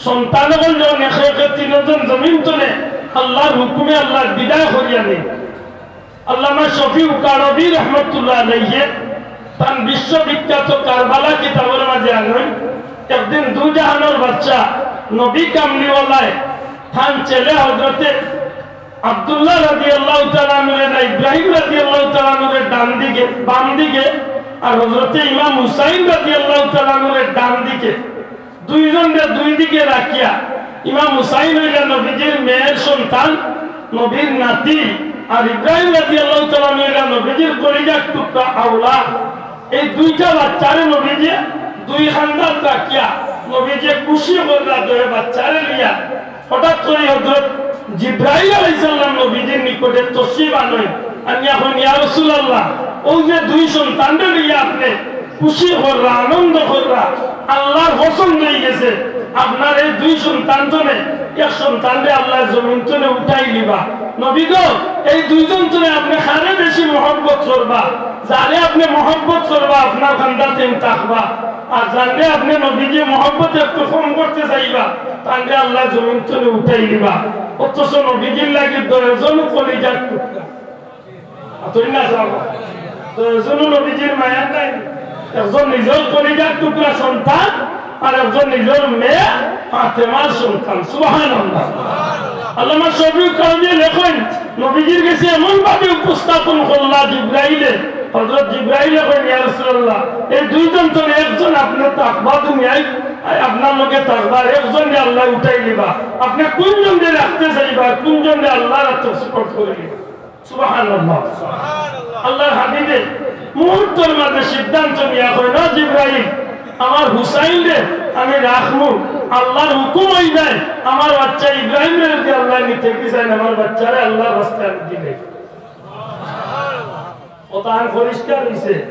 সন্তান অকল যখন একে একে তিনজন জমিন তনে আল্লাহর হুকুমে আল্লাহর বিদায় করিয়া নেইন, আল্লামা শফিউ কারবী রহমতুল্লাহ আলাইহি তান বিশ্ববিখ্যাত কারবালা কিতাবর মাঝে আনইন, একদিন দুজাহানর বাদশা নবী কামলিওয়ালায় তান ছেলে হযরতে আব্দুল্লাহ রাদিয়াল্লাহু তাআলা আনহুরে না ইব্রাহিম রাদিয়াল্লাহু তাআলা আনহুরে ডান দিকে, বাম দিকে, আর হযরতে ইমাম হুসাইন রাদিয়াল্লাহু তাআলা আনহুরে ডান দিকে দুইজনরে দুই দিকে রাখিয়া, ইমাম হুসাইন অইলা নবীজির মেয়ের সন্তান, নবীর নাতি, আর ইব্রাহিম রাদিয়াল্লাহু তাআলা আনহু অইলা নবীজির কলিজার টুকরা আওলাদ। এই দুইটা বাচ্চারে নবীজিয়ে দুই কান্দাত রাখিয়া নবীজিয়ে খুশি করলা দুই বাচ্চারে লইয়া। হঠাৎ করি হযরত জিব্রাইল আলাইহিস সালাম নবীজির নিকটে তশরিফ আনইন, আনিয়া কইন, "ইয়া রাসূলুল্লাহ, অউ যে দুই সন্তানরে লইয়া আপনে খুশি কররা, আনন্দ কররা, আল্লাহর পছন্দ অইগেছে, আপনার এই দুই সন্তান তনে এক সন্তানরে আল্লায় জমিন তনে উঠাই নিবা। নবী গো, এই দুইজন তনে আপনে কারে বেশি মহব্বত করবা? যারে আপনে মহব্বত করবা, আপনার কান্দাত তাইন থাকবা, আর যানরে আপনে নবীজিয়ে মহব্বত একটু কম করতে চাইবা, তানরে আল্লায় জমিন তনে উঠাই নিবা।" অথচ নবীজির লাগি দুইজন কলিজার টুকরা। আতই না যাও। দুইজন নবীজির মায়া নাই। একজন নিজর কলিজার টুকরা সন্তান, আর একজন নিজর মেয়ে ফাতেমার সন্তান। সুবহানাল্লাহ। আল্লামা শফিউল কারমিয়ে লেখইন, নবীজির গেছে এমন ভাবে উপস্থাপন করলা জিব্রাইলে, হযরত জিব্রাইলে কইন, "ইয়া রাসূলুল্লাহ, এই দুইজন তনে একজন আপনে থাকবা দুনিয়াত, আপনার লগে থাকবা, আর একজনরে আল্লায় উঠাই নিবা। আপনে কুনজনরে রাখতে চাইবা, কুনজনরে আল্লাহর আতো সুপর্দ করি নিবা।" সুবহানাল্লাহ। আল্লাহর হাবিবে মুহূর্তর মাঝে সিদ্ধান্ত নিয়া কইন, "না জিব্রাইল, আমার হুসাইনরে আমি রাখমু, আল্লাহর হুকুম অইযায়, আমার বাচ্চা ইব্রাহিমরে যদি আল্লায় নিতে কি চাইন, আমার বাচ্চারে আল্লাহর রাস্তায় আমি দিলাই।" কথাখান পরিষ্কার অইছে।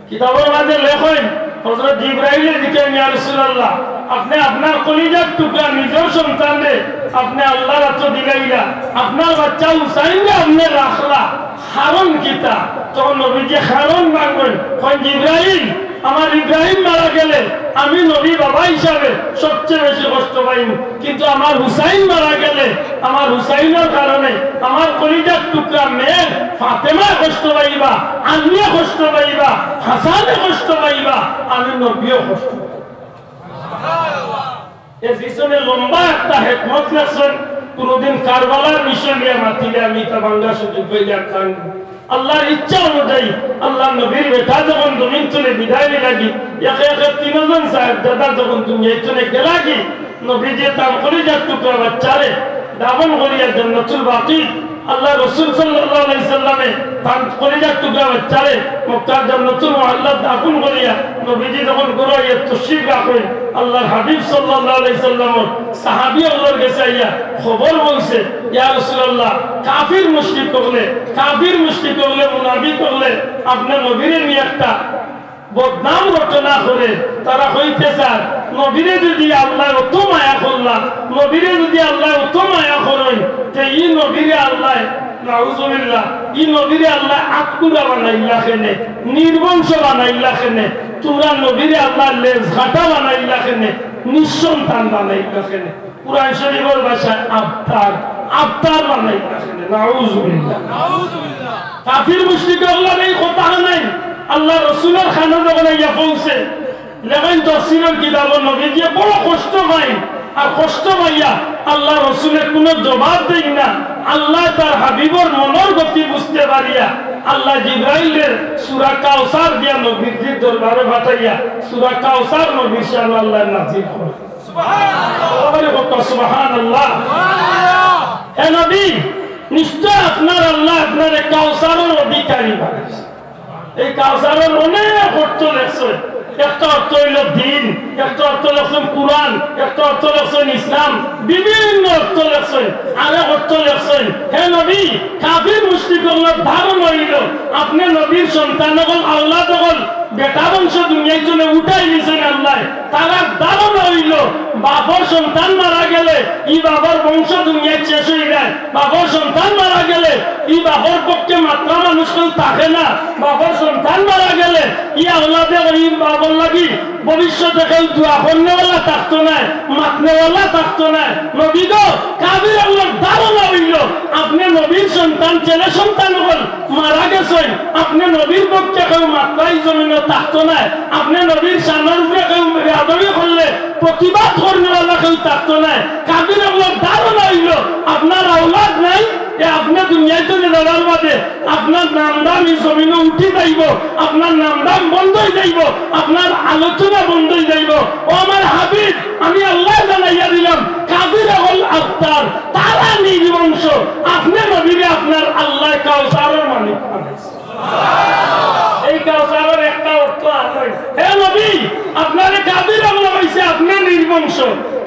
কিতাবর মাঝে লেখইন, হযরত জিব্রাইলে জিকাইন, "ইয়া রাসূলুল্লাহ, আপনে আপনার কলিজার টুকরা নিজর সন্তানরে আপনে আল্লাহর আতো দিলাইলা, আপনার বাচ্চা হুসাইনরে আপনে রাখলা, কারণ কিতা?" তখন নবীজিয়ে কারণ ভাঙ্গইন, কইন, "জিব্রাইল, আমার ইব্রাহিম মারা গেলে আমি নবী বাবা হিসাবে সবচেয়ে বেশি কষ্ট পাইমু।" কিন্তু আমার হুসাইন মারা গেলে, আমার হুসাইনর কারণে আমার কলিজার টুকরা মেয়ে ফাতেমায় কষ্ট পাইবা, আলীয়ে কষ্ট পাইবা, হাসানে কষ্ট পাইবা, আমি নবীও কষ্ট পাইবা। এর পিছনে লম্বা একটা হেকমত লেখছইন, কোনোদিন কারবালার বিষয় নিয়া মাতিলে আমি ইতা ভাঙ্গার সুযোগ পাইলে আর জানি। আল্লাহর ইচ্ছা অনুযায়ী আল্লাহর নবীর বেটা যখন জমিন তনে বিদায় নিলাগি, একে একে তিনজন সাহেবজাদা যখন দুনিয়া তনে গেলাগি, নবীজিয়ে তান কলিজার টুকরা বাচ্চারে দাফন করিয়া জান্নাতুল বাকি, আল্লাহর রাসূল সাল্লাল্লাহু আলাইহি সাল্লামে তান কলিজার টুকরা বাচ্চারে মক্কার জান্নাতুল মুআল্লাত দাফন করিয়া নবীজি যখন ঘরো আইয়া তশরিফ রাখইন, আল্লাহর হাবিব সাল্লাল্লাহু আলাইহি সাল্লামর সাহাবী অকলর গেছে আইয়া খবর বলছে, "ইয়া রাসূলুল্লাহ, কাফির মুশরিক অকলে, কাফির মুশরিক অকলে, মুনাফিক অকলে আপনার নবীরে নিয়া একটা বদনাম রটনা করে, তারা কইতে চার, নবীরে যদি আল্লায় অত মায়া করলা, নবীরে যদি আল্লায় অত মায়া করইন, তে ই নবীরে আল্লায়, নাউজুবিল্লাহ, ই নবীরে আল্লায় আতকুরা বানাইলা কেনে, নির্বংশ বানাইলা কেনে, তুমরা নবীরে আল্লায় লেজ কাটা বানাইলা কেনে, নিঃসন্তান বানাইলা কেনে?" কুরআন শরীফর ভাষায় আবতার, আবতার বানাইলা কেনে, নাউজুবিল্লাহ। কাফির মুশরিক অকলর এই কথা নাই, আল্লাহর রাসূলর কানো যখন আইয়া পৌঁছে, লেখইন তফসিরর কিতাবো নবীজিয়ে বড় কষ্ট পাইন, আর কষ্ট পাইয়া আল্লাহর রাসূলে কুনু জবাব দেইন না। আল্লায় তার হাবিবর মনর গতি বুঝতে পারিয়া আল্লায় জিব্রাইলরে সূরা কাউসার দিয়া নবীজির দরবারে পাঠাইয়া সূরা কাউসার নবীর শানো আল্লায় নাজিল করে। সুবহানাল্লাহ। সুবহানাল্লাহ। হে নবী, নিশ্চয় আপনার আল্লায় আপনারে কাউসারর অধিকারী বানাইছে। এই কাউসারর অনেক অর্থ লেখছইন। একটা অর্থ অইলো দিন, একটা অর্থ লেখছইন কুরআন, একটা অর্থ লেখছইন ইসলাম, বিভিন্ন অর্থ লেখছইন। আরেক অর্থ লেখছইন, হে নবী, কাফির মুশরিক অকলর ধারণা অইলো আপনে নবীর সন্তান অকল, আওলাদ অকল, বেটা বংশ দুনিয়াত তনে উঠাই নিছইন আল্লায়। তারার ধারণা অইলো বাপর সন্তান মারা গেলে ই বাপর বংশ দুনিয়াত শেষ অই যায়, বাপর সন্তান মারা গেলে ই বাপর পক্ষে মাতরা মানুষ কেউ থাকে না, বাপর সন্তান মারা গেলে ই আওলাদে ই বাপর লাগি ভবিষ্যতে কেউ দোয়া করনেওয়ালা থাকতো নায়, মাতনেওয়ালা থাকতো নায়। নবী গো, কাফির অকলর ধারণা অইলো আপনে নবীর সন্তান, ছেলে সন্তান অকল মারা গেছইন, আপনে নবীর পক্ষে কেউ মাতরা ই জমিনো থাকতো নায়, আপনে নবীর শানর উপরে কেউ বেয়াদবি করলে প্রতিবাদ করনেওয়ালা কেউ থাকতো নায়। কাফির অকলর ধারণা অইলো আপনার আওলাদ নাই, এ আপনে দুনিয়াত তনে যাওয়ার বাদে আপনার নাম দাম ই জমিনো উঠি যাইবো, আপনার নাম দাম বন্ধ অই যাইবো, আপনার আলোচনা বন্ধ অই যাইবো। ও আমার হাবিব, আমি আল্লায় জানাইয়া দিলাম, কাফির অকল আফতার, তারা নির্বংশ। আপনে নবীরে আপনার আল্লায় কাউসারর মালিক বানাইছে। এই কাউসারর একটা অর্থ আছে, হে নবী, আপনারে কাফির অকলে কইছে আপনে নির্বংশ,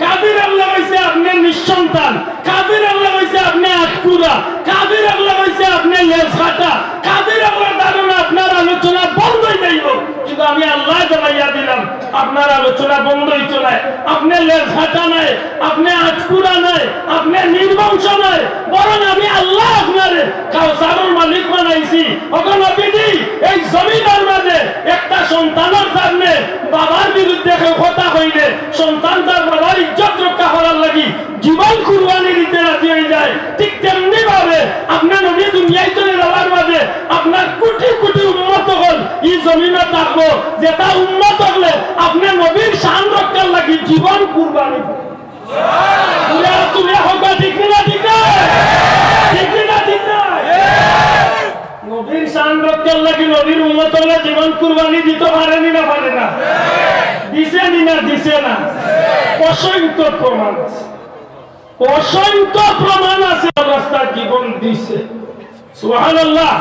কাফির অকলে কইছে আপনে নিঃসন্তান, কাফির অকলে কইছে আপনে আটকুরা, কাফির অকলে কইছে আপনে লেজ কাটা, কাফির অকলর ধারণা আপনার আলোচনা বন্ধ অই যাইবো। কিন্তু আমি আল্লায় জানাইয়া দিলাম, আপনার আলোচনা বন্ধ অইতো নায়, আপনে লেজ কাটা নায়, আপনে আটকুরা নায়, আপনে নির্বংশ নায়, বরং আমি আল্লায় আপনারে কাউসারর মালিক বানাইছি। ওগো নবীজি, এই জমিনর মাঝে একটা সন্তানর সামনে বাবার বিরুদ্ধে কেউ কথা কইলে সন্তান তার বাবার ইজ্জত রক্ষা করার লাগি জীবন কুরবানি দিতে রাজি অই যায়, ঠিক তেমনি ভাবে আপনে নবী দুনিয়াত যাওয়ার বাদে আপনার কুটি কুটি উম্মত অকল ই জমিনো থাকবো, যেটা উম্মত অকলে আপনে নবীর শান রক্ষার লাগি জীবন কুরবানি দিবো। তুলে, তুলে হোক, ঠিক না, ঠিক না? ঠিক না, ঠিক না? নবীর শান রক্ষার লাগি নবীর উম্মত অকলে জীবন কুরবানি দিতো পারে নি না পারে না? দিছে নি না দিছে না? অসংখ্য প্রমাণ আছে, অসংখ্য প্রমাণ আছে রাস্তায় জীবন দিছে। সুবহানাল্লাহ।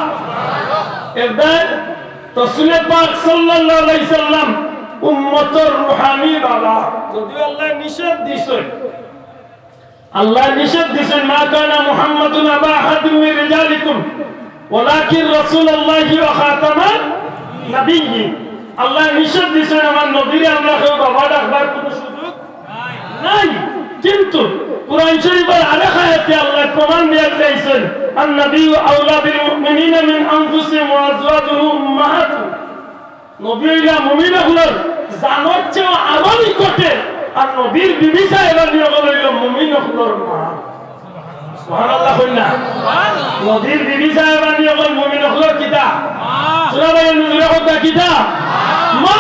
এরদায় রসুলে পাক সাল্লাল্লাহু আলাইহি সাল্লাম উম্মতর রুহানি বাবা। যদিও আল্লায় নিষেধ দিছইন, আল্লায় নিষেধ দিছইন, "মা কানা মুহাম্মাদুন আবা আহাদিম মিন রিজালিকুম ওয়ালাকিন রাসূলুল্লাহি ওয়া খাতামান নাবিয়্যিন।" আল্লায় নিষেধ দিছইন, আমার নবীরে আমরা কেউ বাবা ডাকবার কোনো সুযোগ নাই। কিন্তু কোরআন শরীফর আরেক আয়াতে আল্লায় প্রমাণ দিয়া দিলাইছইন, "আন নাবিয়্যু আওলা বিল মুমিনিনা মিন আনফুসিহিম ওয়া আজওয়াজুহু উম্মাহাতুহুম।" নবী অইলা মুমিন অকলর জানর চেয়েও আরো নিকটে, আর নবীর বিবি সাহেবানি অকল অইলা মুমিন অকলর মা। সুবহানাল্লাহ কইন না? নবীর বিবি সাহেবানি অকল মুমিন অকলর কিতা? সুরা ভাই নজরে কথা কিতা? মা।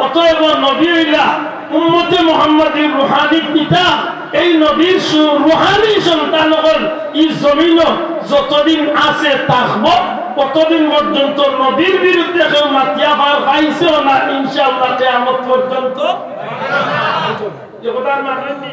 অতএব নবী অইলা উম্মতে মুহাম্মাদির রুহানি পিতা। এই নবীর সু-, রুহানি সন্তান অকল ই জমিনো যতদিন আছে থাকবো, ততদিন পর্যন্ত নবীর বিরুদ্ধে কেউ মাতিয়া পার পাইছেও না, ইনশাআল্লাহ কিয়ামত পর্যন্ত। এ কথার মানে কি?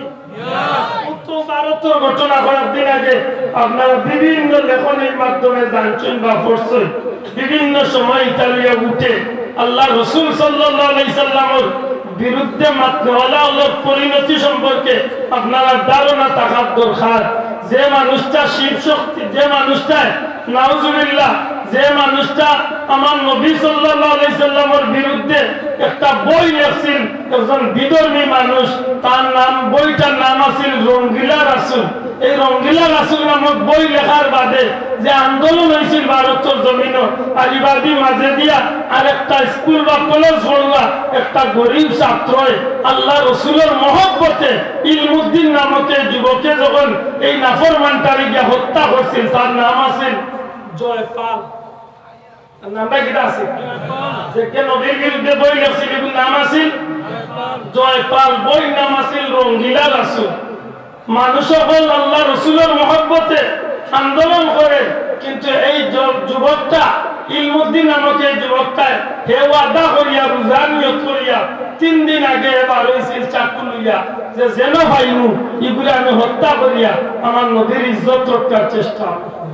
উত্তর ভারতর ঘটনা কয়েকদিন আগে আপনারা বিভিন্ন লেখনির মাধ্যমে জানছইন বা পড়ছইন। বিভিন্ন সময় ইতালিয়া উঠে আল্লাহ রসুল সাল্লাল্লাহু আলাইহি সাল্লামর বিরুদ্ধে মাতনেওয়ালা অকলর পরিণতি সম্পর্কে আপনারা ধারণা থাকার দরকার। যে মানুষটা শিব শক্তি, যে মানুষটায়, নাউজুবিল্লাহ, যে মানুষটা আমার নবী সাল্লাল্লাহু আলাইহি সাল্লামর বিরুদ্ধে একটা বই লেখছিল, একজন বিধর্মী মানুষ, তার নাম, বইটার নাম আছিল রঙ্গিলা রাসুল। এই রঙ্গিলা রাসুল নামক বই লেখার বাদে যে আন্দোলন অইছিল ভারতর জমিনো, আর ইবাদি মাঝে দিয়া আরেকটা স্কুল বা কলেজ পড়ুয়া একটা গরিব ছাত্রয় আল্লাহ রসুলর মহব্বতে ইলমুদ্দিন নামক এই যুবকে যখন এই নাফরমানটারে গিয়া হত্যা করছিল, তার নাম আছিল জয়পাল। তার নামটা কিতা আছিল? যে কে নবীর বিরুদ্ধে বই লেখছিল, এগুর নাম আছিল জয়পাল, বইর নাম আছিল রঙ্গিলা রাসুল। মানুষ অকল আল্লাহ রসুলর মহব্বতে আন্দোলন করে, কিন্তু এই য-, যুবকটা, ইলমুদ্দিন নামক এই যুবকটায়, হে ওয়াদা করিয়া, রোজার নিয়ত করিয়া, তিন দিন আগে এবার অইছিল চাকু লইয়া, যে যেন পাইমু, ইগুরে আমি হত্যা করিয়া আমার নবীর ইজ্জত রক্ষার চেষ্টা করব।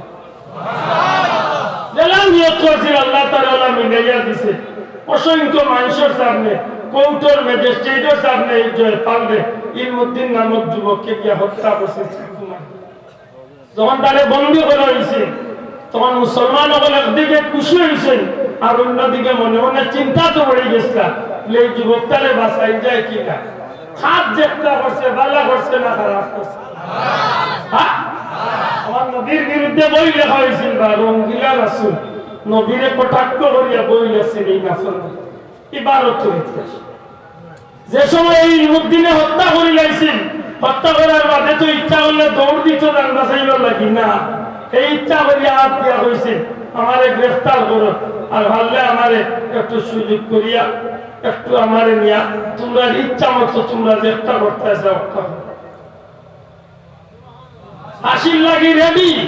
যেলা নিয়ত করছিল, আল্লাহ তাআলা মিলাইয়া দিছে। অসংখ্য মানুষর সামনে, কোর্টর ম্যাজিস্ট্রেটর সামনে এই জয়পালরে ইলমুদ্দিন নামক যুবককে গিয়া হত্যা করছে। যখন তারে বন্দী করা অইছে, তখন মুসলমান অকল একদিকে খুশি অইছে, আর অন্যদিকে মনে মনে চিন্তা তো পড়ি গেছিল, এই যুবকটারে বাঁচাই যায় কি না। খাত যেটা করছে, ভালা করছে না খারাপ করছে? হ্যাঁ? আমার নবীর বিরুদ্ধে বই লেখা অইছিল বা রঙ্গিলা রাসুল, নবীরে কটাক্ষ করিয়া বই লেখছিল এই নাফরমান। ই ভারতর ইতিহাস। যে সময় এই ইলমুদ্দিনে হত্যা করিলাইছিল, হত্যা করার বাদে তো ইচ্ছা করলে দৌড় দিত জান বাঁচাইবার লাগি না। এই ইচ্ছা করিয়া হাত দিয়া কইছিল, "আমারে গ্রেফতার করো, আর পারলে আমারে একটু সুযোগ করিয়া একটু আমারে নিয়া তোমরা ইচ্ছা মতো তোমরা যেটা করতে চাও, ওটা করো।" ফাঁসির লাগি রেডি।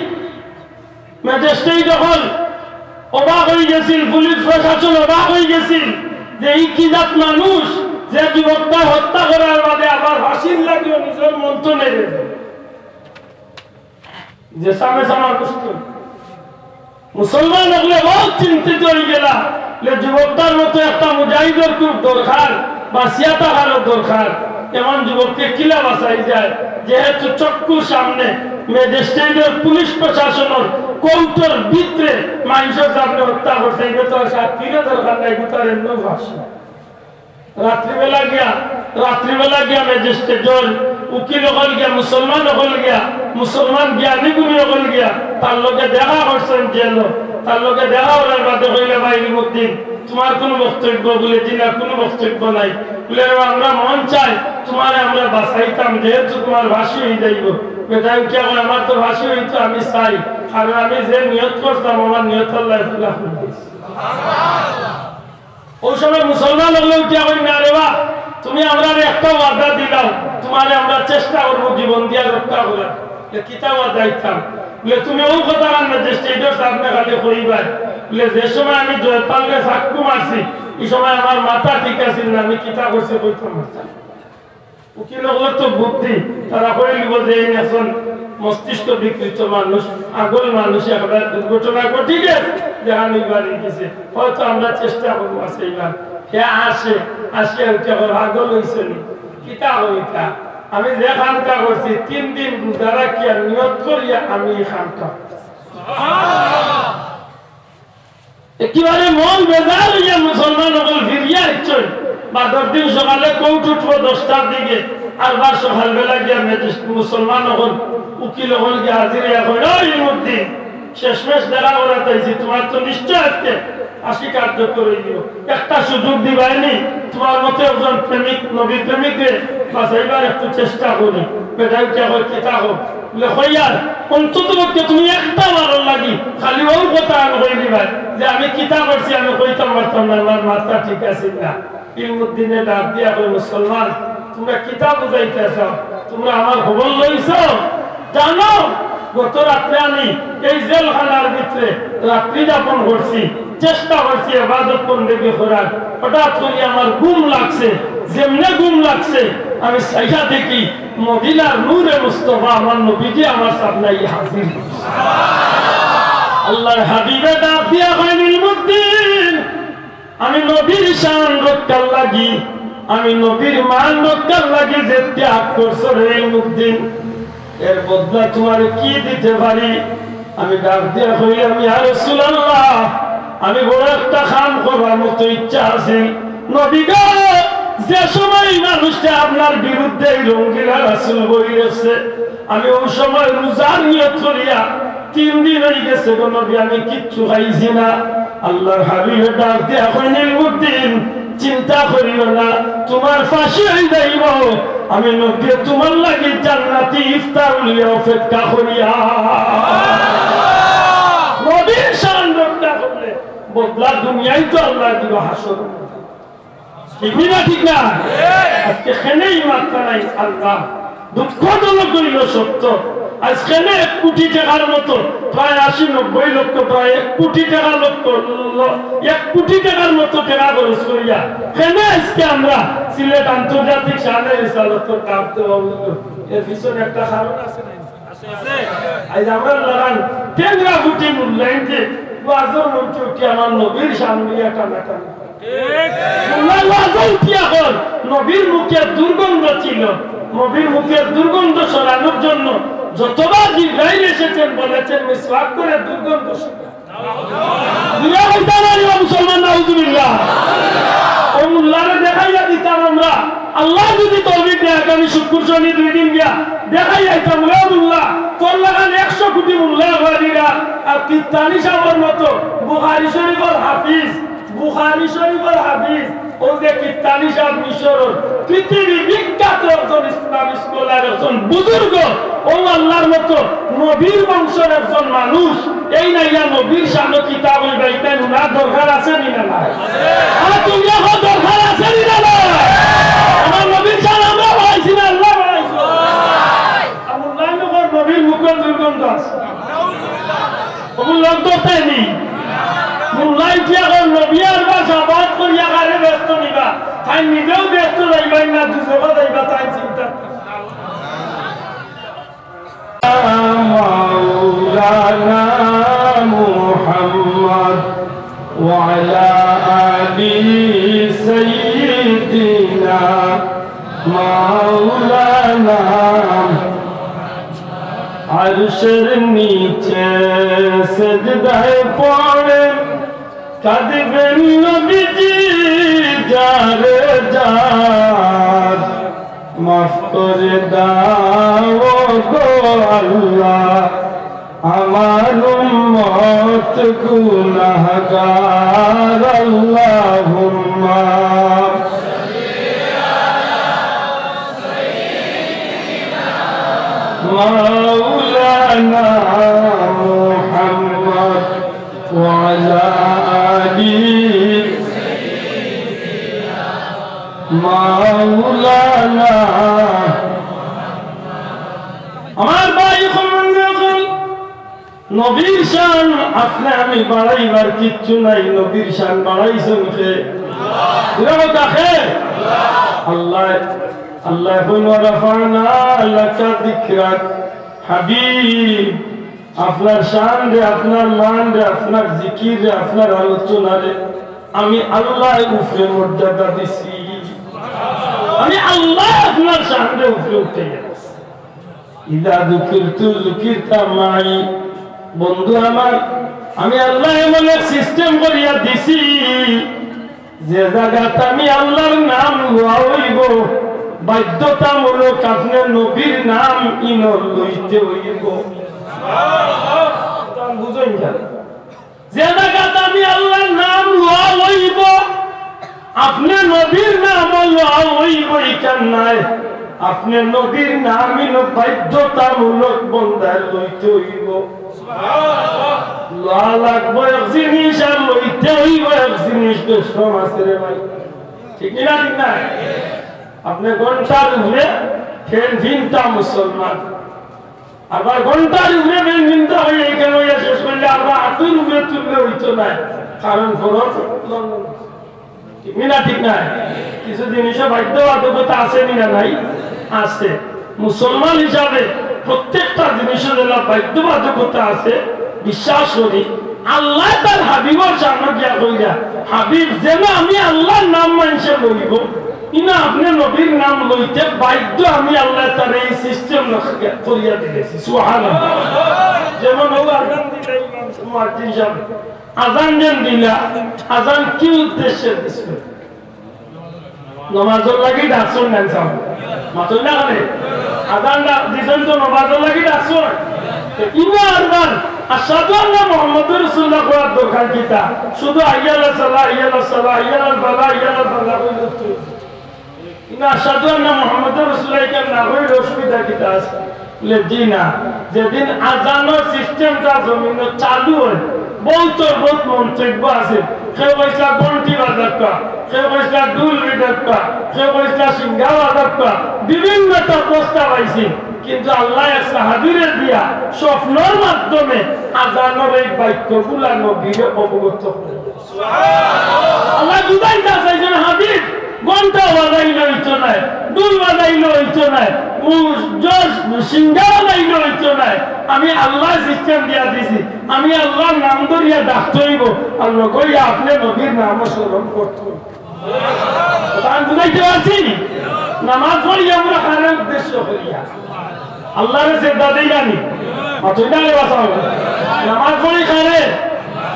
ম্যাজিস্ট্রেট অকল অবাক অইগেছিল, পুলিশ প্রশাসন অবাক অইগেছিল যে ই কি জাত মানুষ, যে যুবকটা হত্যা করার বাদে আবার ফাঁসির লাগিও নিজর মন তো নেবে। যে সামে সামা গোষ্ঠী মুসলমান অকলে বউত চিন্তিত অইগেলা যে যুবকটার মতো একটা মুজাহিদর খুব দরকার, বাঁচিয়া থাকারও দরকার। এমন যুবকরে কিলা বাঁচাই যায়, যেহেতু চক্ষুর সামনে ম্যাজিস্ট্রেটর, পুলিশ প্রশাসনর কোর্টর ভিতরে মানষর সামনে হত্যা করছে, ইটা তো আর শাস্তিরও দরকার নাই, ইটা তো আর এমনেউ ফাঁসি। রাত্রিবেলা গিয়া, রাত্রিবেলা গিয়া ম্যাজিস্ট্রেটর, উকিল অকল গিয়া, মুসলমান অকল গিয়া, মুসলমান জ্ঞানী গুণী অকল গিয়া তার লগে দেখা করছইন জেলো। তার লগে দেখা করার বাদে কইলা, "ভাই ইলমুদ্দিন, তুমার কুনু বক্তব্য?" বুলে, "জি না, কুনু বক্তব্য নাই।" বুলে, "আমরা মন চাই, তুমারে আমরা বাঁচাইতাম, যেহেতু তুমার ফাঁসি অই যাইবো।" বেটায় উঠিয়া কয়, "আমার তো ফাঁসি অইতো, আমি চাই, কারণ আমি যে নিয়ত করতাম, আমার নিয়ত আল্লায় পুরা করি দিছে।" অউ সময় মুসলমান অকলে উঠিয়া কইন, "না রে বা, তুমি আমরারে একটা ওয়াদা দিলাও, তুমারে আমরা চেষ্টা করমু জীবন দিয়া রক্ষা করার।" বুলে, "কিতা ওয়াদা দিতাম?" বুলে, "তুমি অউ কথাখান ম্যাজিস্ট্রেটর সামনে খালি কইবায়।" বুলে, "যে সময় আমি জয়পালরে চাক্কু মারছি, ই সময় আমার মাথা ঠিক আছিল না, আমি কিতা করছি কইতাম পারতাম।" উকিল অকলর তো বুদ্ধি, তারা কইলিবো যে এই একজন মস্তিষ্ক বিকৃত মানুষ, আগল মানুষ, একটা দুর্ঘটনা ঘটি গেছে, যেখান অইবার অই গেছে, হয়তো আমরা চেষ্টা করমু বাঁচাইবার। হে আসে, আসিয়া উঠিয়া কয়, "পাগল অইছো নি? কিতা কইতা? আমি যে কামটা করছি, তিন দিন রোজা রাখিয়া নিয়ত করিয়া আমি এই কামটা করছি।" একেবারে মন বেজার অইয়া মুসলমান অকল ফিরিয়া আইছইন। বাদর দিন সকালে কোর্ট উঠবো দশটার দিকে, আরবার সকালবেলা গিয়া ম্যাজিস্ট্রেট, মুসলমান অকল, উকিল অকল গিয়া হাজির অইয়া কইন, "ও ইলমুদ্দিন, শেষমেশ দেখা করাত আইছি, তুমার তো নিশ্চয় আজকে ফাঁসি কার্যকর অইযিবো, একটা সুযোগ দিবায়নি, তুমার মতো একজন প্রেমিক, নবী প্রেমিকরে বাঁচাইবার একটু চেষ্টা করি।" বেটায় উঠিয়া কয়, "কিতা কও?" বুলে, "কইয়ার, অন্তত পক্ষে তুমি একটা বারর লাগি খালি অউ কথা আমি কইলিবায় যে আমি কিতা করছি আমি কইতাম পারতাম না, আমার মাথা ঠিক আছিল না।" ইলমুদ্দিনে ডাক দিয়া কয়, "মুসলমান, তুমরা কিতা বুঝাইতা চাও? তুমরা আমার খবর লইছো? জানো, গত রাত্রে আমি এই জেলখানার ভিতরে রাত্রি যাপন করছি, চেষ্টা করছি ইবাদত বন্দেগি করার, হঠাৎ করি আমার ঘুম লাগছে, যেমনে ঘুম লাগছে আমি চাইয়া দেখি মদিনার নূরে মুস্তফা আমার নবীজি আমার সামনে আইয়া হাজির।" আল্লাহর হাবিবে ডাক দিয়া কইন, "ইলমুদ্দিন, আমি নবীর শান রক্ষার লাগি, আমি নবীর মান রক্ষার লাগি যে ত্যাগ করছো রে ইলমুদ্দিন, এর বদলা তুমারে কি দিতে পারি?" আমি ডাক দিয়া কইলাম, "ইয়া রাসূলুল্লাহ, আমি বড় একটা কাম করবার মতো ইচ্ছা আছিল। নবী গো, যে সময় এই মানুষটা আপনার বিরুদ্ধে এই রঙ্গিলা রাসূল বই লেখছে, আমি অউ সময় রোজার নিয়ত করিয়া তিন দিন অই গেছে গো নবী, আমি কিচ্ছু খাইছি না।" আল্লাহর হাবিবে ডাক দিয়া কইন, "ইলমুদ্দিন, চিন্তা করিও না, তুমার ফাঁসি অই যাইবো। আমি নবী তুমার লাগি জান্নাতি ইফতার লইয়া অপেক্ষা করিয়া।" নবীর শান রক্ষা করলে বদলা দুনিয়ায় তো আল্লায় দিবা, হাশর। ঠিক না, ঠিক না? আজকে কেনে ই মাতরা নাই, আল্লাহ। দুঃখজনক অইলো সত্য, আইজ কেনে এক কোটি টেকার মতো, প্রায় আশি নব্বই লক্ষ, প্রায় এক কোটি টেকা লক্ষ, ল-, এক কোটি টেকার মতো টেকা খরচ করিয়া কেনে আইজকে আমরা সিলেট আন্তর্জাতিক শানে রিসালতর কাম তো অইলো? এর পিছনে একটা কারণ আছে না? আইজ আমরার লাখান টেংরা ফুটি মুল্লাইন যে ওয়াজর মঞ্চে উঠি আমার নবীর শান লইয়া টানাটানি। মুল্লায় ওয়াজো উঠিয়া কর, নবীর মুখের দুর্গন্ধ ছিল, নবীর মুখের দুর্গন্ধ সরানোর জন্য যতবার জিব্রাইল এসেছেন বলেছেন, "মিসওয়াক করে দুর্গন্ধ সরা।" জুরে কইতা না রে মুসলমান, নাউজুবিল্লাহ। অউ মুল্লারে দেখাইয়া দিতাম আমরা, আল্লায় যুদি তৌফিক দেয়, আগামী শুক্কুর শনি দুই দিন গিয়া দেখাইয়া আইতাম, "ও মুল্লা, তোর লাখান একশো কোটি মুল্লা অবাদিরা, আর কিত্তানি সাবর মতো, বুখারী শরীফর হাফিজ, বুখারী শরীফর হাফিজ, অউ যে কিত্তানি সাব মিশরর পৃথিবী বিখ্যাত একজন ইসলাম স্কলার, একজন বুজুর্গ, অউ আল্লাহর মতো নবীর বংশর একজন মানুষ, এইন আইয়া নবীর শানো কিতা কইবা, ইটা হুনার দরকার আছে নি না নাই?" আর তুমরা কও দরকার আছে নি না নাই? আমার নবীর শান আমরা বাড়াইছি না, আল্লায় বাড়াইছে? আর মুল্লায় কর নবীর মুখর দুর্গন্ধ আছে। অগুর লগ ধরতায় নি? দুনিয়ার বা সাফাত করিয়া কারে বেহেস্তো নিবা, তাইন নিজেও বেহেস্তো যাইবা না দুজখো যাইবা, তাইন চিন্তা। مولانا محمد وعلى آل سيدنا مولانا। আরশের নিচে সেজদায় পড়ে কাঁদবেন নবীজি যার যার। মাফ করে দাও গো আল্লাহ, আমার উম্মত গুনাহগার। আল্লাহুম্মা মাওলানা মুহাম্মদ وعلى آل مولانا। আমার ভাই, নবীর শান আপনে আমি বাড়াইবার কিচ্ছু নাই, নবীর শান বাড়াইছইন কে? আল্লাহ। আল্লাহ কইন, ورفعنا لك ذكرك। হাবিব, আপনার শান রে, আপনার মান রে, আপনার জিকির রে, আপনার আলোচনা রে, আমি আল্লাহ উপরে মর্যাদা দিছি। আমি আল্লাহ আপনার শান রে উপরে উঠাইয়া দিছি। إذا ذكرت ذكرت معي। বন্ধু আমার, আমি আল্লাহ এমন এক সিস্টেম করিয়া দিছি, যে জাগাত আমি আল্লাহর নাম লওয়া অইবো, বাধ্যতামূলক আপনে নবীর নাম ইনো লইতে অইবো। বুঝইন না? যে জাগাত আমি আল্লাহর নাম লওয়া অইবো, আপনে নবীর নাম লওয়া অইবো, ইখান নায়। আপনে নবীর নাম ইনো বাধ্যতামূলক বন্দায় লইতে অইবো। লওয়া লাগবো এক জিনিস আর লইতে অইবো এক জিনিস, দুই রকম আছে রে ভাই। ঠিক না, ঠিক না? আপনে ঘন্টার উপরে ফেন ফিনতা মুসলমান, আবার ঘন্টার উপরে ফেন ফিনতা অইয়া ইখান অইয়া শেষ করলে আবার আতর উপরে তুললে অইতো নায়, কারণ ফরজ লঙ্ঘন। ঠিক নি না? ঠিক না? কিছু জিনিসও বাধ্যবাধকতা আছে নি না নাই? আছে। মুসলমান হিসাবে প্রত্যেকটা জিনিসও যেলা বাধ্যবাধকতা আছে, বিশ্বাস করি। আল্লাহ তার হাবিবর সামনে গিয়া কইরা, "হাবিব, যেন আমি আল্লাহর নাম মানষে লইবো, ইনো আপনে নবীর নাম লইতে বাধ্য, আমি আল্লাহ তার এই সিস্টেম করিয়া দিলেছি।" সুবহানাল্লাহ। যেমন অউ আজান দিলে ইমাম মুয়াজ্জিন সাহেব আজান যেন দিলা, আজান কি উদ্দেশ্যে দিছইন? নমাজর লাগি ডাকছইন না সাব? মাতইন না কেনে? আজান ডাক দিছইন তো নমাজর লাগি ডাকছইন। তো ইনো আরবার আশহাদু আন্না মুহাম্মাদুর রাসূলুল্লাহ কওয়ার দরকার কিতা? শুধু হাইয়া আলাস সালাহ, হাইয়া আলাস সালাহ, হাইয়া আলাল ফালাহ, হাইয়া আলাল ফালাহ কইলে তো ইনো আশহাদু আন্না মুহাম্মাদুর রাসূলুল্লাহ ইখান না কইলে অসুবিধা কিতা আছে? বলে, "জি না, যেদিন আজানর সিস্টেমটা জমিনো চালু অয়, বউত বউত মন্তব্য আছে। কেউ কইছলা ঘন্টি বাজাউক্কা, কেউ কইছলা ঢুল পিটাউক্কা, কেউ কইছলা সিঙ্গা বাজাউক্কা, বিভিন্নতা প্রস্তাব আইছে। কিন্তু আল্লায় এক সাহাবীরে দিয়া স্বপ্নর মাধ্যমে আজানর এই বাক্যগুলা নবীরে অবগত করে।" আল্লায় বুঝাইতা চাইছইন, হাবিব, ঘন্টা বাজাইলে অইতো নায়, ঢুল বাজাইলে অইতো নায়, উ-, জজ, সিঙ্গা বাজাইলে অইতো নায়। আমি আল্লায় সিস্টেম দিয়া দিছি, আমি আল্লাহর নাম ধরিয়া ডাকতে অইবো, আর লগে আপনে নবীর নামও স্মরণ করতে অইবো। কথা আমি বুঝাইতে পারছি? নামাজ পড়ি আমরা কারে উদ্দেশ্য করিয়া? আল্লাহরে সেজদা দেই না নি? মাতইন না রে বাবা। নামাজ পড়ি কারে?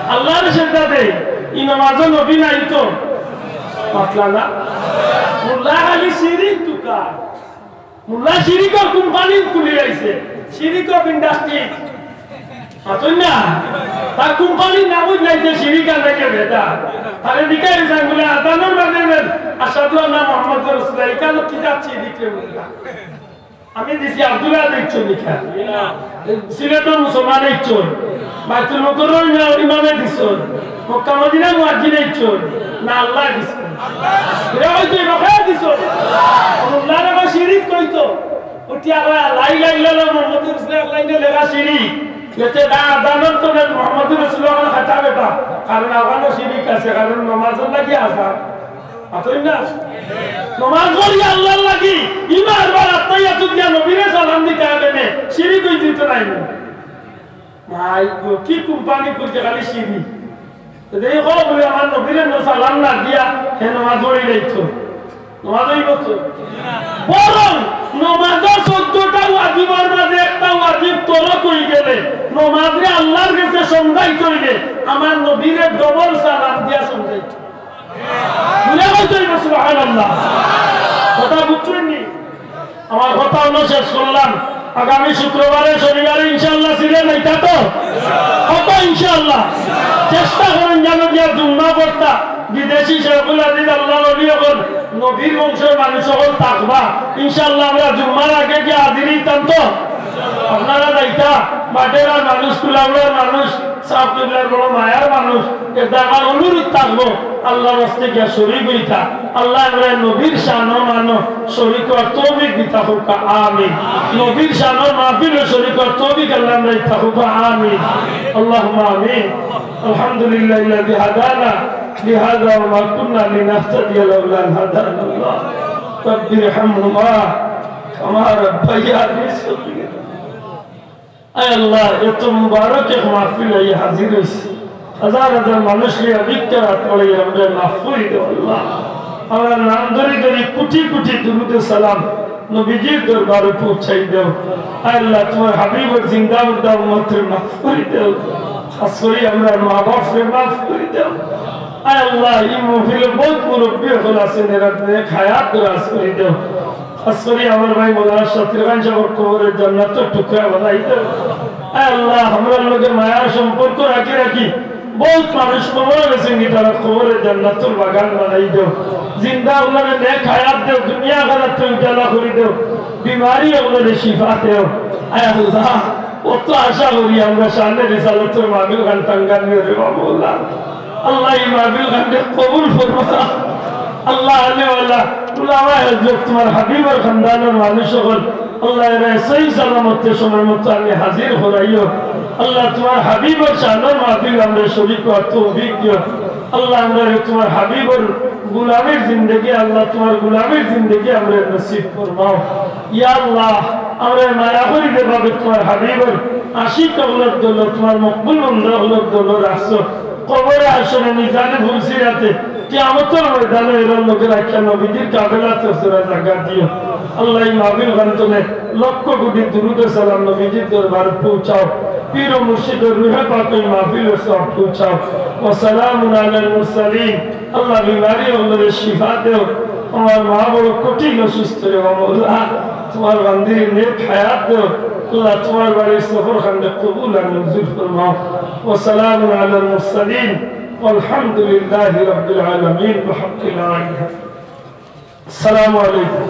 আল্লাহরে সেজদা দেই। ই নামাজও নবী নাই তো। মাতলা না? মুল্লা খালি শিরিক তুকার। মুল্লা শিরিকর কোম্পানি খুলি আইছে। শিরিক অফ ইন্ডাস্ট্রি। মাতইন না? তার কোম্পানির নাম অইছে শিরিক আর নাকি বেটা। তারে জিকাইছইন বলে, "আজানর মাঝে বলেন, আশহাদু আন্না মুহাম্মাদুর রাসূলুল্লাহ, ইখানো কিতা শিরিক রে মুল্লা?" আমি দিছি আব্দুল্লাহ দেখছো লিখা। সিলেটর মুসলমান দেখছো। বাইতুল মুকাররমর ইমামে দিছো। মক্কা মদিনার মুয়াজ্জিন দেখছো। না আল্লায় দিছো। এরা হয়তো এবার দিছো। আল্লাহর আবার শিরিক কইতো। উঠি আবার লা ইলাহা ইল্লাল্লাহ মুহাম্মাদুর রাসূলুল্লাহ এক লাইনে লেখা শিরিক। এতে দা-, আজানর তো নাই, মোহাম্মদুর রাসূলুল্লাহ খাতা বেটা। কারণ আজানো শিরিক আছে, কারণ নমাজর লাগি আজান। আতই না? নমাজ পড়ি আল্লাহর লাগি, ইমাম আবার আত্তাহিয়াতু দিয়া নবীরে সালাম দিতা অইলে নে, শিরিক অই দিত নাই নি? মাই গো, কি কোম্পানি খুলছে খালি শিরিক। তো দেখি কও বলে আমার নবীরে না সালাম না দিয়া হে নমাজ পড়ি নাই তো। নমাজ অইব তো? বরং নমাজর চৌদ্দটা ওয়াজিবর মাঝে একটা ওয়াজিব তরক অই গেলে নমাজরে আল্লাহর গেছে সমঝাইতে অইলে আমার নবীরে ডবল সালাম দিয়া সমঝাইতে। বুঝা কইতে অইব, সুবহানাল্লাহ। কথা বুঝছইন নি? আমার কথা অনো শেষ করলাম। আগামী শুক্রবারে, শনিবারে ইনশাআল্লাহ সিলেট আইতা তো? কত ইনশাআল্লাহ? চেষ্টা করইন যেন গিয়া জুম্মা পড়তা। বিদেশি শেখুল হাদিস আল্লাহর ওলি অকল, নবীর বংশর মানুষ অকল থাকবা। ইনশাআল্লাহ আমরা জুম্মার আগে গিয়া হাজির অইতাম তো? আপনারা যাইতা, বাটেরার মানুষ, কুলাউড়ার মানুষ, সাব কিবলার বড় মায়ার মানুষ, এর দ্বারা অনুরোধ থাকবো, আল্লাহর ওয়াস্তে গিয়া শরিক অইতা। আল্লাহ আমরা নবীর শানো মানো শরিক অওয়ার তৌফিক দিতা হোক, আমিন। নবীর শানো মাহফিলো শরিক অওয়ার তৌফিক আল্লাহ আমরা দিতা হোক, আমিন। আল্লাহুম্মা আমিন। الحمد لله الذي هدانا لهذا وما كنا لنهتدي لولا أن هدانا الله. رب ارحمهما كما ربياني صغيرا. আয় আল্লাহ, এত মুবারক এক মাহফিল আইয়া হাজির অইছি। হাজার হাজার মানুষ লইয়া ভিক্ষার হাত বাড়াইয়া আমরারে মাফ করি দেও আল্লাহ। আমরার নাম ধরি ধরি কোটি কোটি দুরুদ ও সালাম নবীজির দরবারো পৌঁছাই দেও। আয় আল্লাহ, তুমার হাবিবর জিন্দা মুর্দা উম্মতরে মাফ করি দেও। খাস করি আমরার মা বাপরে মাফ করি দেও। আয় আল্লাহ, ই মাহফিলো বউত মুরব্বি অকল আছইন, এরার নেক হায়াত দরাজ করি দেও। খাস করি আমার ভাই মৌলানা শাকির খান সাবর কবররে জান্নাতর টুকরা বানাই দেও। আয় আল্লাহ, আমরার লগে মায়ার সম্পর্ক রাখি রাখি বউত মানুষ কবরো গেছইন, তারার কবররে জান্নাতুল বাগান বানাই দেও। জিন্দা অকলরে নেক হায়াত দেও, দুনিয়া আখিরাত উজালা করি দেও, বিমারি অকলরে শিফা দেও। আয় আল্লাহ, অত আশা করি আমরা শানে রিসালতর মাহফিল খান টাঙ্গাইল নিয়া রে বাবা আল্লাহ। আল্লাহ, ই মাহফিল খানরে কবুল ফরমা। আল্লাহ, আলেওয়ালা, উলামায়ে হযরত, তুমার হাবিবর খানদানর মানুষ অকল, আল্লাহ, এরারে সহি সালামতে সময় মতো আনি হাজির করাইও। আল্লাহ, তুমার হাবিবর শানর মাহফিল আমরারে শরিক অওয়ার তৌফিক দিও। আল্লাহ, আমরারে তুমার হাবিবর গুলামির জিন্দেগি, আল্লাহ, তুমার গুলামির জিন্দেগি আমরারে নসিব ফরমাও। ইয়া আল্লাহ, আমরারে মায়া করি যেভাবে তুমার হাবিবর আশিক অকলর দলো, তুমার মকবুল বন্দা অকলর দলো রাখছো, কবরে হাশরে মিজানে ফুলসিরাতে কিয়ামতর ময়দানো এরার লগে রাখিয়া নবীজির কাফেলাত চরচরার জাগা দিও। আল্লাহ, ই মাহফিল খান তনে লক্ষ কোটি দুরুদ ও সালাম নবীজির দরবারো পৌঁছাও। পীর ও মুর্শিদর রুহে পাক ই মাহফিলর সওয়াব পৌঁছাও। ওয়া সালামুন আলাল মুরসালিন। আল্লাহ, বিমারি অকলরে শিফা দেও। আমার মা বড় কঠিন অসুস্থ রে বাবা আল্লাহ। তুমার বান্দিরে নেক হায়াত দেও। আল্লাহ, তুমার বাড়ির সফর খানরে কবুল আর মঞ্জুর ফরমাও। ওয়া সালামুন আলাল মুরসালিন। والحمد لله رب العالمين بحق لا إله إلا الله. السلام عليكم.